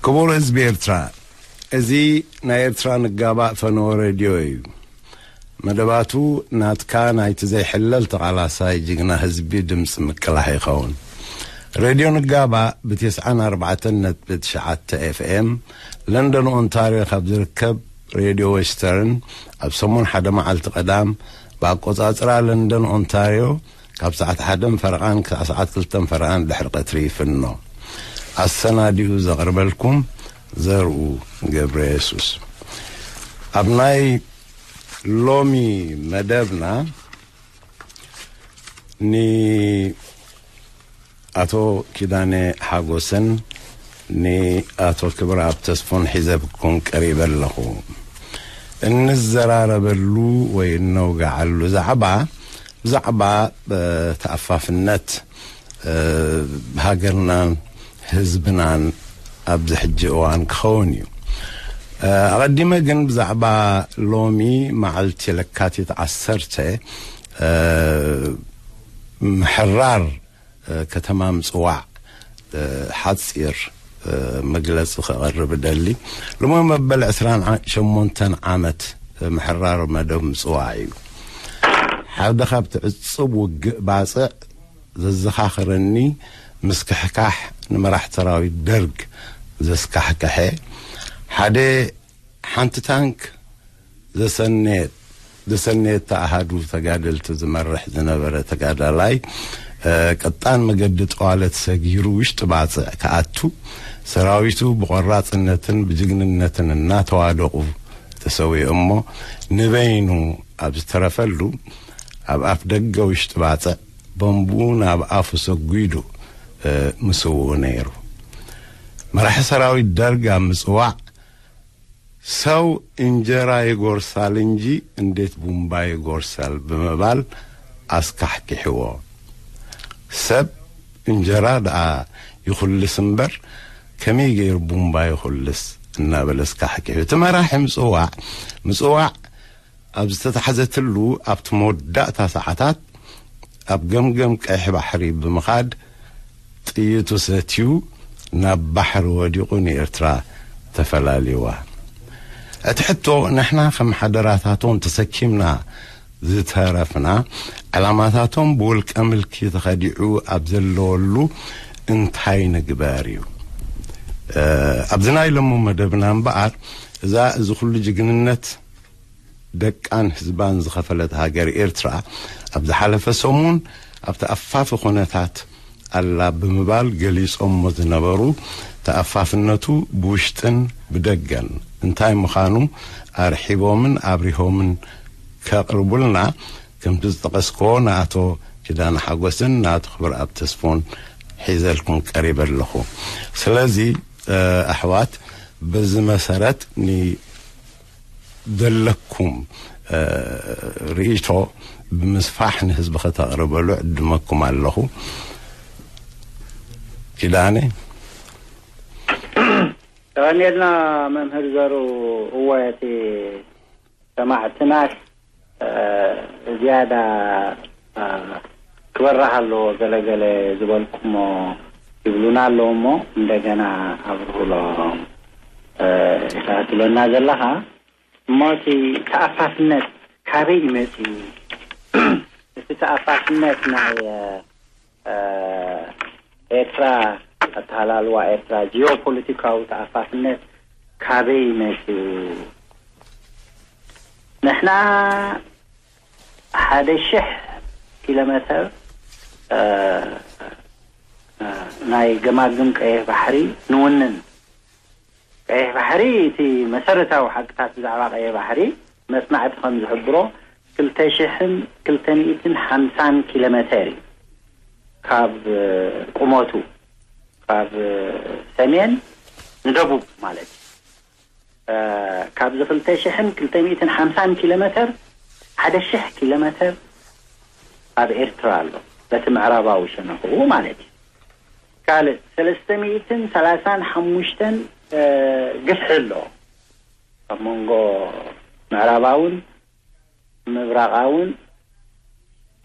ክቡር ህዝቢ ኤርትራ፣ እዚ ናይ ኤርትራ ንጋባእ ፈነወ ሬድዮ እዩ። መደባቱ ናትካ ናይቲ ዘይሕለል ተቓላሳይ ጅግና ህዝቢ ድምፂ ምቅላሕ ይኸውን። ሬድዮ ንጋባእ ብ94.9 ኤፍኤም ለንደን ኦንታርዮ ካብ ዝርከብ ሬድዮ ዌስተርን ኣብ ሰሙን ሓደ መዓልቲ ቀዳም ብኣቆጻጽራ ለንደን ኦንታርዮ ካብ ሰዓት ሓደን ፈረቓን ክሳዕ ሰዓት ክልተን ፈረቓን ድሕሪ ቀትሪ ይፍኖ። ኣሰናዲኡ ዘቕርበልኩም ዘርኡ ገብረ የሱስ። ኣብ ናይ ሎሚ መደብና ንኣቶ ኪዳነ ሓጎስን ንኣቶ ክብረኣብ ተስፎን ሒዘብኩም ቀሪበ ኣለኹ። እንዘራረበሉ ወይ እነውግዓሉ ዛዕባ፣ ብዛዕባ፣ እ፣ ተኣፋፍነት፣ እ፣ ሃገርናን ህዝብናን ኣብዚ ሕጂ እዋን ክኸውን እዩ። እ፣ ኣቐዲመ ግን ብዛዕባ ሎሚ መዓልቲ ለካቲት 10፣ እ፣ ምሕራር፣ እ፣ ከተማ ምጽዋዕ፣ እ፣ ሓጺር፣ እ፣ መግለጺ ከቐርብ እደሊ። ሎሚ መበል ዕስራን ሸሞንተን ዓመት፣ እ፣ ምሕራር መደብ ምጽዋዕ እዩ። ሓደ ካብቲ ዕጹብ ውግእ ባጽዕ ዘዘኻኽረኒ ምስክሕካሕ ንመራሕቲ ሰራዊት ደርግ ዘስካሕከሐ፣ ሓደ ሓንቲ ታንክ ዘሰነየት፣ ዘሰነየት ኣሃዱ ተጋደልቲ ዝመርሕ ዝነበረ ተጋዳላይ፣ እ፣ ቀጣን መገዲ ጠዋለት ሰጊሩ ውሽጢ ባጽዕ ክኣቱ፣ ሰራዊቱ ብቆራጽነትን ብጅግንነትን እናተዋደቑ ተሰዊኡ እሞ፣ ንበይኑ ኣብ ዝተረፈሉ፣ ኣብ ኣፍ ደገ ውሽጢ ባጽዕ ቦምቡ ናብ ኣፉ ሰጒዱ፣ እ፣ ምስውኡ ነይሩ። መራሒ ሰራዊት ደርግ ኣብ ምጽዋዕ፣ "ሰው እንጀራ ይጎርሳል እንጂ እንዴት ቡምባ ይጎርሳል?" ብምባል ኣስካሕኪሕዎ። ሰብ እንጀራ ደኣ ይኹልስ እምበር፣ ከመይ ገይሩ ቡምባ ይኹልስ? እናበለ ኣስካሕኪሑ። እቲ መራሒ ምጽዋዕ፣ ምጽዋዕ ኣብ ዝተታሕዘትሉ ኣብቲ መወዳእታ ሰዓታት፣ ኣብ ገምገም ቀይሕ ባሕሪ ብምኻድ፣ ጥይቱ ሰትዩ ናብ ባሕሪ ወዲቑ ንኤርትራ ተፈላልይዋ። እቲ ሕቶ፣ ንሕና ከም ሓደራታቶም ተሰኪምና ዝተረፍና፣ ዕላማታቶም ብውልቀ ምልኪ ተኸዲዑ ኣብ ዘለወሉ እንታይ ንግበር እዩ። እ፣ ኣብዚ ናይ ሎሚ መደብና እምበኣር፣ እዛ እዚ ኩሉ ጅግንነት ደቃን ህዝባን ዝኸፈለት ሃገር ኤርትራ፣ ኣብ ዝሓለፈ ሰሙን ኣብቲ ኣፋፊ ኩነታት ኣላ ብምባል ገሊጾሞ ዝነበሩ፣ ተኣፋፍነቱ ብውሽጥን ብደገን እንታይ ምዃኑ ኣርሒቦምን ኣብሪሆምን ከቕርቡልና፣ ከምቲ ዝጠቐስክዎ ንኣቶ ኪዳነ ሓጎስን ንኣቶ ክብረኣብ ተስፎን ሒዘልኩም ቀሪበ ኣለኹ። ስለዚ፣ እ፣ ኣሕዋት፣ በዚ መሰረት ን-፣ ዘለኩም፣ እ፣ ርእይቶ ብምስፋሕ ንህዝቢ ከተቕርበሉ ዕድመኩም ኣለኹ። ኪዳነ። ቀኒልና መምህር ዘሩ። እወ፣ እቲ ሰማዕትናስ፣ እ፣ ዝያዳ፣ እ፣ ክበርህ ኣለዎ፣ ገለገለ ዝበልኩሞ ይብሉና ኣለዉ እሞ፣ እንደገና ኣብርሁሎ፣ እ፣ ኢኻ ትብለና ዘለኻ። እሞ እቲ ተኣፋፍነት ካበይ እዩ መጺኡ? እቲ ተኣፋፍነት ናይ፣ እ፣ እ፣ ኤርትራ፣ ኣተሃላልዋ ኤርትራ፣ ጂኦፖለቲካዊ ተኣፋፍነት ካበይ መጺኡ? ንሕና ሓደ ሽሕ ኪሎ ሜተር፣ እ፣ እ፣ ናይ ገማግም ቀይሕ ባሕሪ ንውንን። ቀይሕ ባሕሪ፣ እቲ መሰረታዊ ሓቅታት ብዛዕባ ቀይሕ ባሕሪ መጽናዕቲ ከም ዝሕብሮ፣ ክልተ ሽሕን ክልተ ሚእትን ሓምሳን ኪሎ ሜተር እዩ። ካብ፣ እ፣ ቁመቱ፣ ካብ፣ እ፣ ሰሜን ንደቡብ ማለት እዩ። እ፣ ካብዚ ክልተ ሽሕን ክልተ ሚእትን ሓምሳን ኪሎ ሜተር፣ ሓደ ሽሕ ኪሎ ሜተር ኣብ ኤርትራ ኣሎ፣ በቲ ምዕራባዊ ሸነኽኡ ማለት እዩ። ካልእ ሰለስተ ሚእትን ሰላሳን ሓሙሽተን፣ እ፣ ግፍሒ ኣሎ፣ ኣብ መንጎ ምዕራባውን ምብራቓውን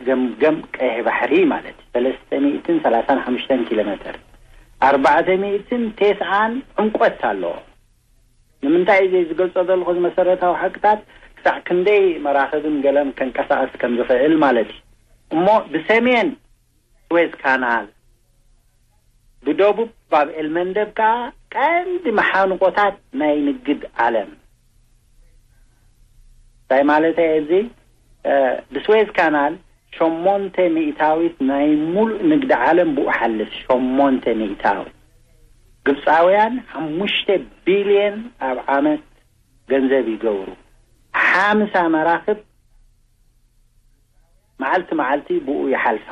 ገምገም ቀይሕ ባሕሪ ማለት እዩ። ሰለስተ ሚእትን ሰላሳን ሓሙሽተን ኪሎ ሜተር። ኣርባዕተ ሚእትን ተስዓን ዕምቆት ኣለዎ። ንምንታይ እዚ ዝገልጾ ዘለኹ፣ እዚ መሰረታዊ ሓቅታት ክሳዕ ክንደይ መራኽብን ገለን ከንቀሳቐስ ከም ዝኽእል ማለት እዩ። እሞ ብሰሜን ስዌዝ ካናል፣ ብደቡብ ባብ ኤልመንደብ ከኣ ቀንዲ መሓንቆታት ናይ ንግድ ዓለም። እንታይ ማለት እየ እዚ? ብስዌዝ ካናል ሸሞንተ ሚእታዊት ናይ ሙሉእ ንግዲ ዓለም ብኡ ሓልፍ። ሸሞንተ ሚእታዊት። ግብፃውያን ሓሙሽተ ቢልየን ኣብ ዓመት ገንዘብ ይገብሩ። ሓምሳ መራክብ መዓልቲ መዓልቲ ብኡ ይሓልፋ።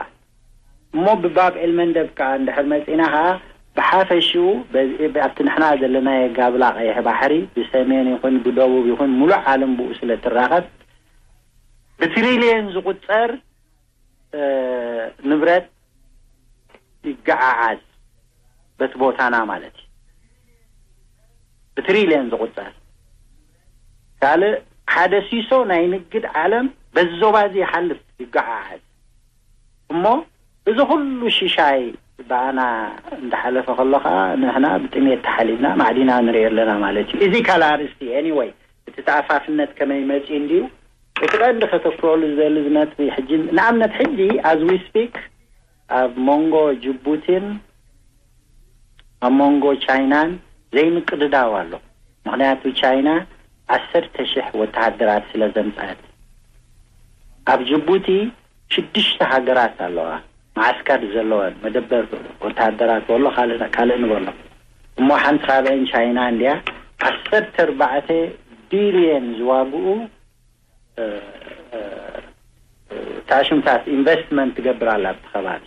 እሞ ብባብ ኤልመንደብ ከዓ እንድሕር መፂና ከዓ ብሓፈሽኡ በዚ ኣብቲ ንሕና ዘለናዮ ጋብላ ቀይሕ ባሕሪ ብሰሜን ይኹን ብደቡብ ይኹን ሙሉእ ዓለም ብኡ ስለ ትራኸብ ብትሪልየን ዝቁፀር ንብረት ይገዓዓዝ በቲ ቦታና ማለት እዩ። ብትሪልየን ዝቁፀር ካልእ ሓደ ሲሶ ናይ ንግድ ዓለም በዚ ዞባ እዚ ይሓልፍ ይገዓዓዝ እሞ እዚ ኩሉ ሽሻይ ብኣና እንዳሓለፈ ከሎ ከዓ ንሕና ብጥሜት ተሓሊብና ማዕዲና ንሪኦ ኣለና ማለት እዩ። እዚ ካልእ ኣርእስቲ እዩ። Anyway እቲ ተኣፋፍነት ከመይ መፂኡ እንድዩ እቲ ቀንዲ ከተኩረሉ ዝደሊ እዚ ነጥቢ ሕጂ ንኣብነት ሕጂ as we speak ኣብ መንጎ ጅቡቲን ኣብ መንጎ ቻይናን ዘይምቅድዳው ኣሎ። ምክንያቱ ቻይና ዓሰርተ ሽሕ ወተሃደራት ስለ ዘምፀአት ኣብ ጅቡቲ ሽዱሽተ ሃገራት ኣለዋ መዓስከር ዘለወን መደበር ወተሃደራት በሎ ካልእ ንበሎ እሞ ሓንቲ ካብአን ቻይና እንድያ ዓሰርተ ኣርባዕተ ቢልየን ዝዋግኡ ታሽምታት ኢንቨስትመንት ትገብር ኣላ ኣብቲ ከባቢ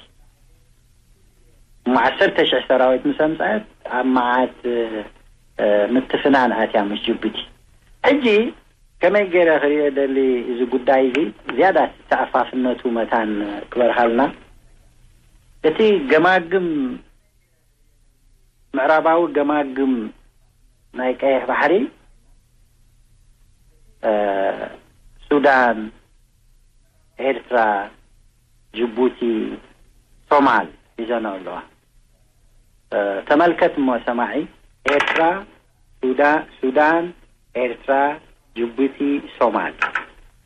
እሞ ዓሰርተ ሽሕ ሰራዊት ምስ ኣምፀአት ኣብ መዓት ምትፍናን ኣትያ ምስ ጅቡቲ ሕጂ ከመይ ገይረ ክሪኦ ደሊ እዚ ጉዳይ እዚ ዝያዳ ተኣፋፍነቱ መታን ክበርሃልና እቲ ገማግም ምዕራባዊ ገማግም ናይ ቀይሕ ባሕሪ ሱዳን፣ ኤርትራ፣ ጅቡቲ፣ ሶማል ሒዘን ኣለዋ። ተመልከት እሞ ሰማዒ ኤርትራ፣ ሱዳን፣ ኤርትራ፣ ጅቡቲ፣ ሶማል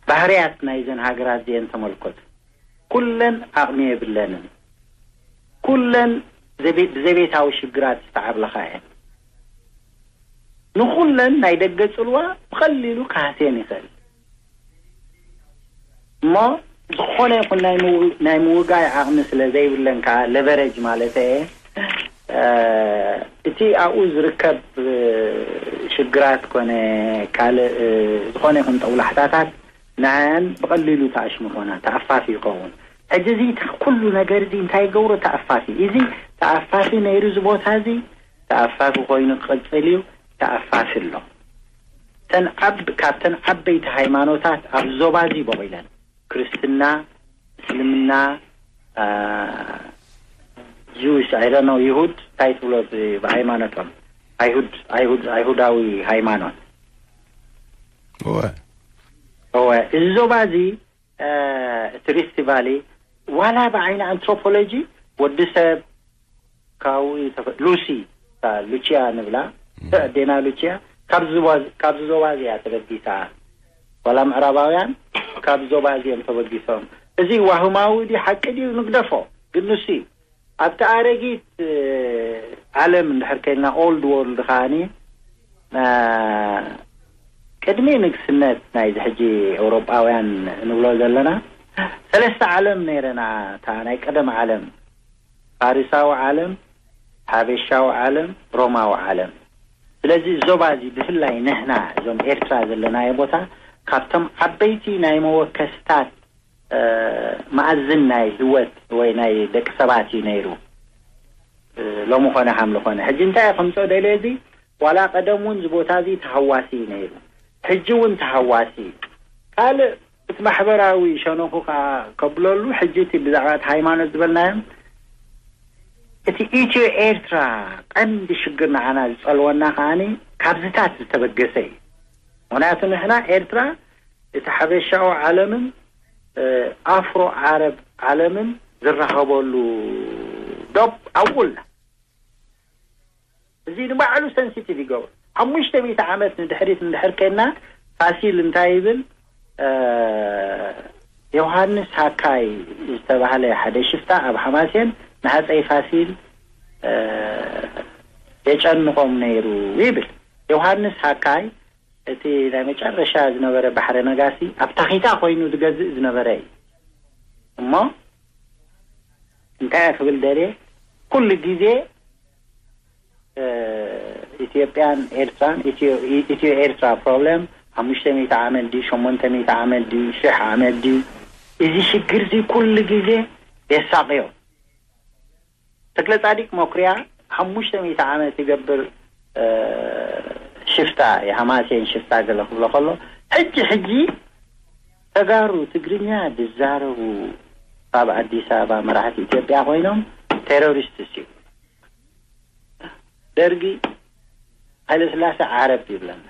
ባህርያት ናይዘን ሃገራት እዚአን ተመልከቱ። ኩለን ዓቕሚ የብለንን። ኩለን ብዘቤታዊ ሽግራት ዝተዓብለኻ እየን። ንኹለን ናይ ደገ ጽልዋ ብቐሊሉ ክሃስየን ይኽእል እሞ ዝኾነ ይኹን ናይ ምውጋይ ዓቕሚ ስለ ዘይብለን ከዓ ለቨረጅ ማለት እየ እቲ ኣብኡ ዝርከብ ሽግራት ኮነ ካልእ ዝኾነ ይኹን ጠውላሕታታት ንዓን ብቐሊሉ ተኣሽሙ ኮና ተኣፋፊ ይኸውን። ሕጂ እዚ ኩሉ ነገር እዚ እንታይ ይገብሮ? ተኣፋፊ። እዚ ተኣፋፊ ነይሩ እዚ ቦታ እዚ ተኣፋፊ ኮይኑ ክቕፅል እዩ። ተኣፋፊ ኣሎ። ተን ዓብ ካብተን ዓበይቲ ሃይማኖታት ኣብ ዞባ እዚ በቒለን ክርስትና፣ እስልምና፣ ጅዊሽ ኣይደነው ይሁድ እንታይ ትብሎ ብሃይማኖቶም ኣይሁድ ኣይሁድ ኣይሁዳዊ ሃይማኖት እወ እወ እዚ ዞባ እዚ እቲ ሪፍት ቫሊ ዋላ ብዓይኒ ኣንትሮፖሎጂ ወዲ ሰብ ካብኡ ሉሲ ሉቺያ ንብላ ኣዴና ሉቺያ ካብዚ ዞባ እዚያ ተበጊሳ ዋላ ምዕራባውያን ካብዚ ዞባ እዚኦም ተበጊሶም እዚ ዋህማዊ ዲ ሓቂ ድዩ ንግደፎ ግን ንሱ እዩ ኣብቲ ኣረጊት ዓለም እንድሕር ከይልና ኦልድ ወርልድ ከዓኒ ቅድሚ ንግስነት ናይዚ ሕጂ ኤውሮጳውያን ንብሎ ዘለና ሰለስተ ዓለም ነይረና እታ ናይ ቀደም ዓለም ፋሪሳዊ ዓለም ሓበሻዊ ዓለም ሮማዊ ዓለም ስለዚ ዞባ እዚ ብፍላይ ንሕና እዞም ኤርትራ ዘለናዮ ቦታ ካብቶም ዓበይቲ ናይ መወከስታት መኣዝን ናይ ህወት ወይ ናይ ደቂ ሰባት እዩ ነይሩ ሎሚ ኾነ ሓምሊ ኾነ ሕጂ እንታይ ከምፅኦ ደልየ እዚ ዋላ ቀደም እውን ዝቦታ እዚ ተሃዋሲ እዩ ነይሩ ሕጂ እውን ተሃዋሲ እዩ ካልእ እቲ ማሕበራዊ ሸነኹ ከዓ ከብለሉ ሕጂ እቲ ብዛዕባ እቲ ሃይማኖት ዝበልናዮም እቲ ኢትዮ ኤርትራ ቀንዲ ሽግር ንዓና ዝፀልወና ከዓኒ ካብዝታት ዝተበገሰ እዩ ምክንያቱ ንሕና ኤርትራ እቲ ሓበሻዊ ዓለምን ኣፍሮ ዓረብ ዓለምን ዝራኸበሉ ዶብ ኣብኡ ኣላ እዚ ንባዕሉ ሰንሲቲቭ ይገብሩ። ሓሙሽተ ሚእቲ ዓመት ንድሕሪት እንድሕር ከና ፋሲል እንታይ ይብል? ዮሃንስ ሃካይ ዝተባህለ ሓደ ሽፍታ ኣብ ሓማሴን ንሃፀይ ፋሲል የጨንቆም ነይሩ ይብል። ዮሃንስ ሃካይ እቲ ናይ መጨረሻ ዝነበረ ባሕረ ነጋሲ ኣብ ታኺታ ኮይኑ ዝገዝእ ዝነበረ እዩ። እሞ እንታይ ክብል ደልየ፣ ኩሉ ግዜ ኢትዮጵያን ኤርትራን፣ ኢትዮ ኤርትራ ፕሮብለም ሓሙሽተ ሚእቲ ዓመት ድዩ፣ ሸሞንተ ሚእቲ ዓመት ድዩ፣ ሽሕ ዓመት ድዩ፣ እዚ ሽግር እዚ ኩሉ ግዜ የሳቅዮ። ተክለ ጻዲቅ መኩርያ ሓሙሽተ ሚእቲ ዓመት ይገብር ሽፍታ፣ የሃማሴን ሽፍታ ገለ ክብሎ ከሎ፣ ሕጂ ሕጂ ተጋሩ ትግርኛ ዝዛረቡ ኣብ ኣዲስ ኣበባ መራሕቲ ኢትዮጵያ ኮይኖም ቴሮሪስት እዩ። ደርጊ ሃይለስላሴ ዓረብ ይብለና፣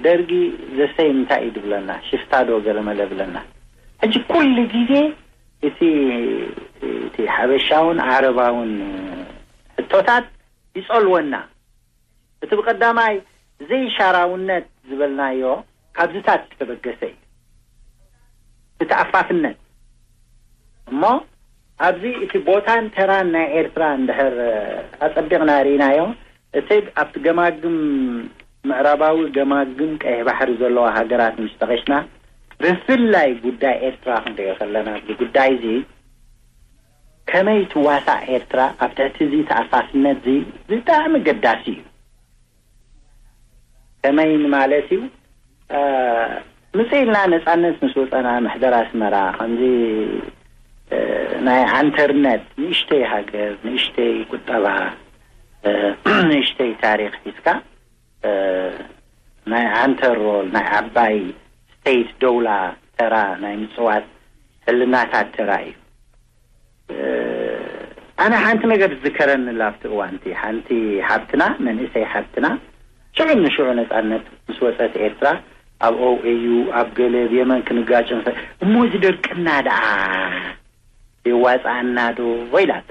ደርጊ ዘሰይ እንታይ እዩ ዝብለና፣ ሽፍታ ዶ ገለመለ ብለና። ሕጂ ኩሉ ግዜ እቲ እቲ ሓበሻውን ዓረባውን ሕቶታት ይጸልወና። እቲ ብቐዳማይ ዘይሻራውነት ዝበልናዮ ካብዚታት ዝተበገሰ እዩ። እቲ ኣፋፍነት እሞ ኣብዚ እቲ ቦታን ተራን ናይ ኤርትራ እንድሕር ኣጸቢቕና ርኢናዮ፣ እቲ ኣብቲ ገማግም ምዕራባዊ ገማግም ቀይሕ ባሕሪ ዘለዋ ሃገራት ምስ ጠቐሽና፣ ብፍላይ ጉዳይ ኤርትራ ክንሪኦ ከለና፣ እዚ ጉዳይ እዚ ከመይ ትዋሳእ ኤርትራ ኣብ ትሕቲ እዚ ተኣፋፍነት እዚ ብጣዕሚ ገዳሲ እዩ። ከመይ ንማለት እዩ? ምጽእ ኢልና ነጻነት ምስ ወጸና፣ ምሕደር ኣስመራ ከምዚ ናይ ዓንተርነት ንእሽተይ ሃገር፣ ንእሽተይ ቁጠባ፣ ንእሽተይ ታሪኽ ሒዝካ፣ ናይ ዓንተር ሮል፣ ናይ ዓባይ ስቴት፣ ደውላ ተራ ናይ ምጽዋት ሕልናታት ተራ እዩ። ኣነ ሓንቲ ነገር ዝዝከረኒ ኣብቲ እዋንቲ፣ ሓንቲ ሓብትና፣ መንእሰይ ሓብትና፣ ሽዑ ንሽዑ ነጻነት ምስ ወጸት ኤርትራ፣ ኣብ ኦኤዩ፣ ኣብ ገለ፣ ኣብ የመን ክንጋጭ ንኽእል፣ እሞ እዚ ደርቅና ደኣ የዋጽኣና ዶ ኢላቶ።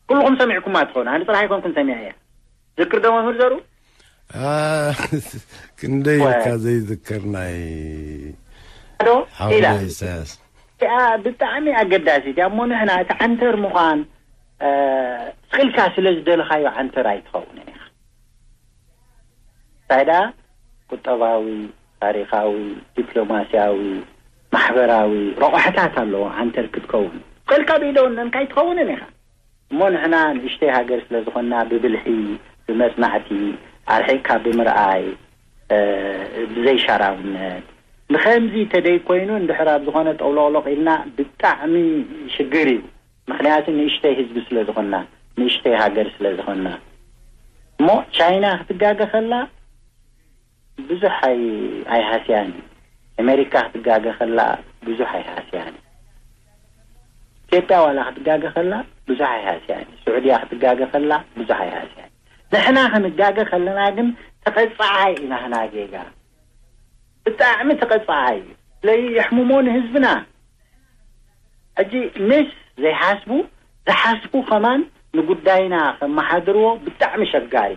ኩልኹም ሰሚዕኩማ ትኾኑ፣ ኣነ ጥራሕ ኣይኮንኩን ሰሚዐያ። ዝክር ዶ መምህር ዘሩ? ክንደይ ኢልካ ዘይዝከር ናይ ዶ ኢላ ኢሳያስ። ብጣዕሚ ኣገዳሲት እያ። እሞ ንሕና እቲ ዓንተር ምዃን ስቕ ኢልካ ስለ ዝደለኻዮ ዓንተር ኣይትኸውን ኢኻ። እንታይ ደኣ ቁጠባዊ፣ ታሪኻዊ፣ ዲፕሎማስያዊ፣ ማሕበራዊ ረቑሕታት ኣለዎ ዓንተር ክትከውን። ስቕ ኢልካ ብኢደወነንካ ኣይትኸውንን ኢኻ። እሞ ንሕና ንእሽተይ ሃገር ስለ ዝኾንና ብብልሒ፣ ብመጽናዕቲ፣ ኣርሒቕካ ብምርኣይ፣ ብዘይሻራውነት፣ ንኸምዚ ተደይ ኮይኑ እንድሕር ኣብ ዝኾነ ጠውሎቕሎቕ ኢልና ብጣዕሚ ሽግር እዩ። ምኽንያቱ ንእሽተይ ህዝቢ ስለ ዝኾንና፣ ንእሽተይ ሃገር ስለ ዝኾንና። እሞ ቻይና ክትጋገ ከላ ብዙሕ ኣይ ኣይሃስያን እዩ። ኣሜሪካ ክትጋገ ከላ ብዙሕ ኣይሃስያን እዩ። ኢትዮጵያ ዋላ ክትጋገ ከላ ብዙሕ ኣይሃስያን እዩ። ስዑድያ ክትጋገ ከላ ብዙሕ ኣይሃስያን እዩ። ንሕና ክንጋገ ከለና ግን ተቐጻዓይ ኢና ህና ጌጋ። ብጣዕሚ ተቐጻዓይ እዩ። ስለዚ የሕምሞ ንህዝብና። ሕጂ ምስ ዘይሓስቡ ዝሓስቡ ከማን ንጉዳይና ከመሓድርዎ ብጣዕሚ ሸጋሪ።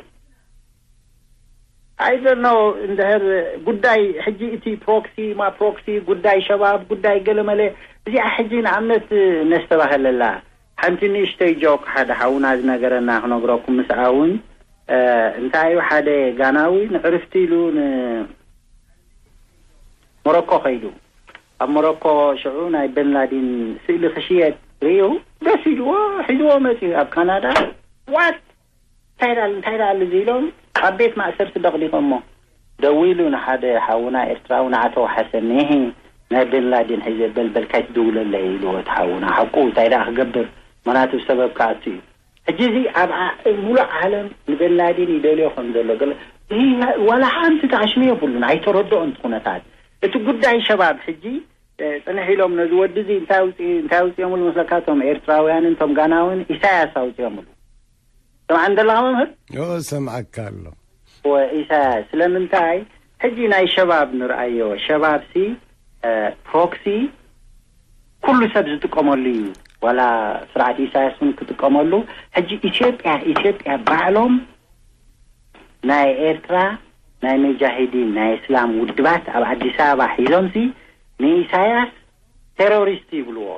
ኣይዘኖ እንድሕር ጉዳይ ሕጂ እቲ ፕሮክሲ ማ ፕሮክሲ ጉዳይ ሸባብ ጉዳይ ገለመለ እዚኣ ሕጂ ንኣብነት ነስተባህለላ ሓንቲ ንእሽተይ ጆክ ሓደ ሓውና ዝነገረና ክነግረኩም ምስኣ እውን እንታይ እዩ ሓደ ጋናዊ ንዕርፍቲ ኢሉ ን ሞሮኮ ከይዱ ኣብ ሞሮኮ ሽዑ ናይ ቤንላዲን ስእሊ ክሽየጥ ርእዩ ደስ ኢልዎ ሒዝዎ መፅዩ ኣብ ካናዳ ዋት እንታይ ዳል እንታይ ዳል እዚ ኢሎም ኣብ ቤት ማእሰርቲ ደቕዲቖሞ ደዊሉ ንሓደ ሓውና ኤርትራዊ ንዓተው ሓሰን ይሂ ናይ ቤንላዲን ሒዘ በልበል ካይትድውለለይ ኢልዎ እቲ ሓውና ሓቁ እንታይ ደኣ ክገብር ምክንያቱ ሰበብ ክኣቱ እዩ ሕጂ እዚ ኣብ ሙሉእ ዓለም ንቤንላዲን ይደልዮ ከም ዘሎ ገለ ዋላ ሓንቲ ተኣሽሙ የብሉን ኣይተረድኦን እቲ ኩነታት እቲ ጉዳይ ሸባብ ሕጂ ፅንሕ ኢሎም ነዚ ወዲ እዚ እንታይ ውፅኢ እንታይ ውፅኦምሉ መስለካ እቶም ኤርትራውያንን እቶም ጋናውን ኢሳያስ ኣውፅኦምሉ ስምዓን ዘለካ መምህር ሰምዓካ ኣሎ ኢሳያስ ስለምንታይ ሕጂ ናይ ሸባብ ንርኣዮ ሸባብ ሲ ፕሮክሲ ኩሉ ሰብ ዝጥቀመሉ እዩ ዋላ ስርዓት ኢሳያስ እውን ክጥቀመሉ። ሕጂ ኢትዮጵያ ኢትዮጵያ ባዕሎም ናይ ኤርትራ ናይ መጃሂዲን ናይ እስላም ውድባት ኣብ ኣዲስ ኣበባ ሒዞምሲ ንኢሳያስ ቴሮሪስት ይብልዎ።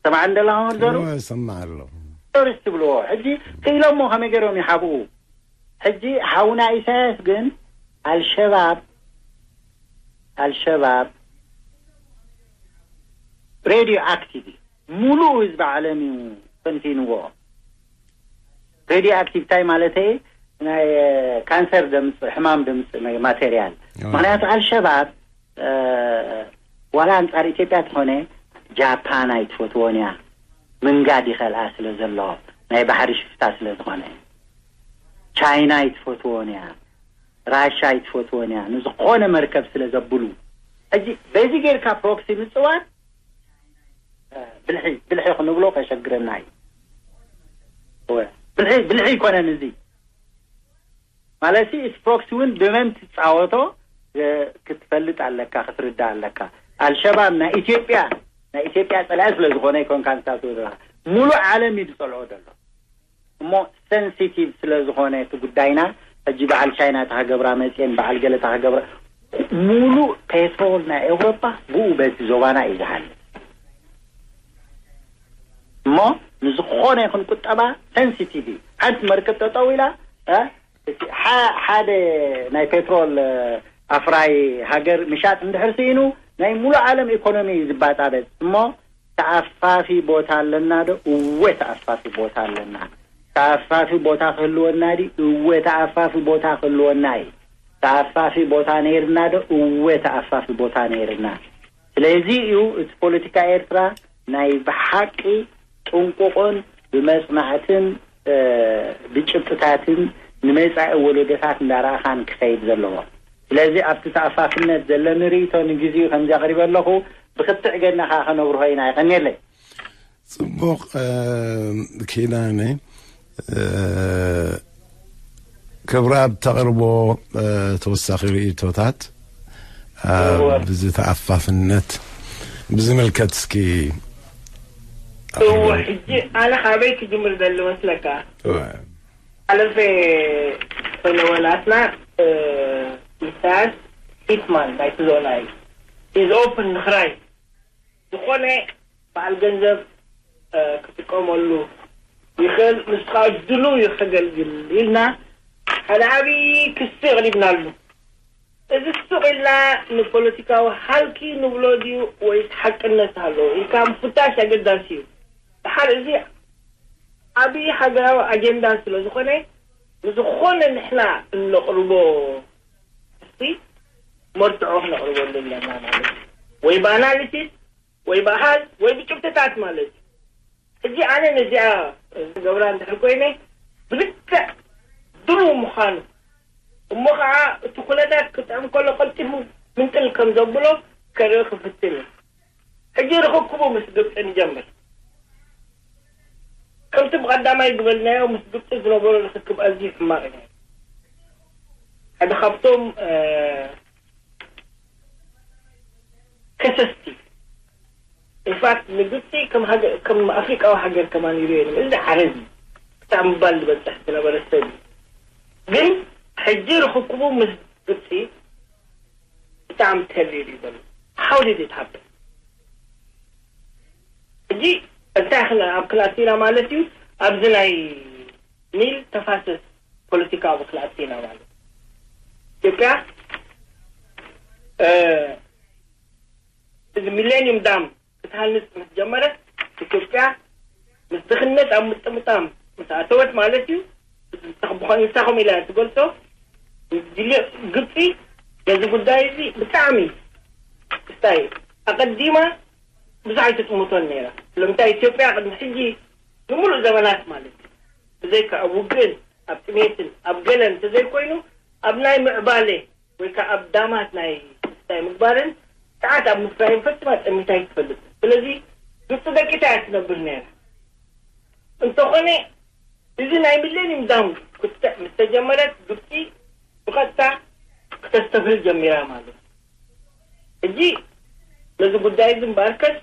ሰማዕ እንደላ መመዘሩ ሰማዕ ኣሎ። ቴሮሪስት ይብልዎ። ሕጂ ክኢሎሞ ከመይ ገይሮም ይሓብኡ? ሕጂ ሓውና ኢሳያስ ግን ኣልሸባብ ኣልሸባብ ሬድዮ ኣክቲቭ እዩ። ሙሉእ ህዝቢ ዓለም እዩ ፈንፊንዎ። ሬድዮ ኣክቲቭ እንታይ ማለት እዩ? ናይ ካንሰር ደምፅ ሕማም ደምፅ ማቴርያል። ምክንያቱ ኣልሸባብ ዋላ ኣንፃር ኢትዮጵያ ተኾነ ጃፓን ኣይትፈትዎን እያ። ምንጋድ ይኸልኣ ስለ ዘሎ ናይ ባሕሪ ሽፍታ ስለ ዝኾነ ቻይና ኣይትፈትዎን እያ። ራሻ ኣይትፈትዎን እያ። ንዝኾነ መርከብ ስለ ዘብሉ ሕጂ በዚ ጌርካ ፕሮክሲ ምፅዋር ብልሒ ብልሒ ክንብሎ ከሸግረና እዩ። ብልሒ ብልሒ ይኮነን እዚ ማለት ፕሮክሲ እውን ብመን ትፃወቶ ክትፈልጥ ኣለካ ክትርዳ ኣለካ። ኣልሸባብ ናይ ኢትዮጵያ ናይ ኢትዮጵያ ፀላኢ ስለ ዝኾነ ይኮንካ ንሳት ሙሉእ ዓለም እዩ ዝፀልኦ ዘሎ። እሞ ሰንሲቲቭ ስለ ዝኾነ እቲ ጉዳይና ሕጂ በዓል ቻይና ተኸገብራ መፅየን በዓል ገለ ተኸገብራ ሙሉእ ፔትሮል ናይ ኤውሮጳ ብኡ በቲ ዞባና እዩ ዝሃለ። እሞ ንዝኾነ ይኹን ቁጠባ ሰንሲቲቭ እዩ። ሓንቲ መርከብ ጠጠው ኢላ ሓደ ናይ ፔትሮል ኣፍራይ ሃገር ምሻጥ እንድሕር ስኢኑ ናይ ሙሉእ ዓለም ኢኮኖሚ እዩ ዝባጣበጥ። እሞ ተኣፋፊ ቦታ ኣለና ዶ? እወ ተኣፋፊ ቦታ ኣለና። ተኣፋፊ ቦታ ክህልወና ዲ? እወ ተኣፋፊ ቦታ ክህልወና እዩ። ተኣፋፊ ቦታ ነይርና ዶ? እወ ተኣፋፊ ቦታ ነይርና። ስለዚ እዩ እቲ ፖለቲካ ኤርትራ ናይ ብሓቂ ጥንቁቕን ብመፅናዕትን ብጭብጥታትን ንመፃኢ ወለዶታት እንዳረኣኻን ክኸይድ ዘለዎ። ስለዚ ኣብቲ ተኣፋፍነት ዘለኒ ርእይቶ ንግዚኡ ከምዚ ኣቕሪበ ኣለኹ። ብክትዕ ገድና ከዓ ከነብርሆ ኢና። ይቐንየለይ። ጽቡቕ ኪዳነ፣ ክብረኣብ ተቕርቦ ተወሳኺ ርእይቶታት ብዚ ተኣፋፍነት ብዝምልከት እስኪ እወ ሕጂ ኣነ ካበይ ክጅምር ዘሊ መስለካ? ኣለፈ ፈለወላትና ኢሳያስ ሂትማን ናይቲ ዞና እዩ። ኢዝ ኦፕን ንክራይ ዝኾነ በዓል ገንዘብ ክጥቀመሉ ይኽእል። ምስ ከዓ ድሉ እዩ ከገልግል ኢልና ሓደ ዓብዪ ክሲ ኣቕሪብናሉ። እዚ ስቕ ኢልና ንፖለቲካዊ ሃልኪ ንብሎ ድዩ ወይስ ሓቅነት ኣለዎ ኢልካ ምፍታሽ ኣገዳሲ እዩ። ድሓር እዚ ዓብዪ ሃገራዊ ኣጀንዳ ስለ ዝኾነ ንዝኾነ ንሕና እነቕርቦ ክሲ መርትዖ ክነቕርበሉ ኣለና ማለት እዩ። ወይ ብኣናሊሲስ ወይ ብኣሃዝ ወይ ብጭብጥታት ማለት እዩ። ሕጂ ኣነ ነዚኣ ዝገብራ እንድሕር ኮይነ ብልክዕ ድሩው ምዃኑ እሞ ከዓ እቲ ኩነታት ክጥዕም ከሎ ቀልጢፉ ምንጥል ከም ዘብሎ ከርኢ ክፍትን እዩ። ሕጂ ርኽክቡ ምስ ግብፂ ንጀምር። ከምቲ ብቐዳማይ ዝበልናዮ ምስ ግብፂ ዝነበሮ ርኽክብ ኣዝዩ ሕማቕ እዩ። ሓደ ካብቶም ከሰስቲ ኢንፋክት ንግብፂ ከም ኣፍሪቃዊ ሃገር ከማን ይርዮ የለን። እዚ ዓረብ እዩ ክሳብ ምባል ዝበፅሕ ዝነበረ ሰብ እዩ። ግን ሕጂ ርኽክቡ ምስ ግብፂ ብጣዕሚ ተሊሉ እዩ ዘሎ። How did it happen? ሕጂ እንታይ ኣብ ክላሲና ማለት እዩ ኣብዚ ናይ ኒል ተፋሰስ ፖለቲካ ኣብ ክላሲና ማለት ኢትዮጵያ እዚ ሚሌኒየም ዳም ክትሃንፅ ምስ ጀመረት ኢትዮጵያ ምስ ድኽነት ኣብ ምጥምጣም ምስ ኣተወት ማለት እዩ። ንሳ ከምኡ ኢላ ትገልፆ። ግብፂ ነዚ ጉዳይ እዚ ብጣዕሚ ስታይ ኣቐዲማ ብዙሕ ኣይትጥምቶን ነይራ። ስለምንታይ ኢትዮጵያ ቅድሚ ሕጂ ንምሉእ ዘመናት ማለት እዩ ብዘይካ ኣብ ውግእን ኣብ ጥሜትን ኣብ ገለን እንተዘይኮይኑ ኣብ ናይ ምዕባለ ወይ ከዓ ኣብ ዳማት ናይ ስታይ ምግባርን ሰዓት ኣብ ምፍራይን ፈጽማ ጠሚታ ኣይትፈልጥን። ስለዚ ግብፂ ደቂታ እያ ትነብር ነይራ። እንተኾነ እዚ ናይ ሚሌኒየም ዳም ክትዕ ምስ ተጀመረት ግብፂ ብቐጥታ ክተስተብህል ጀሚራ ማለት እዩ። ሕጂ ነዚ ጉዳይ እዚ እምበኣርከስ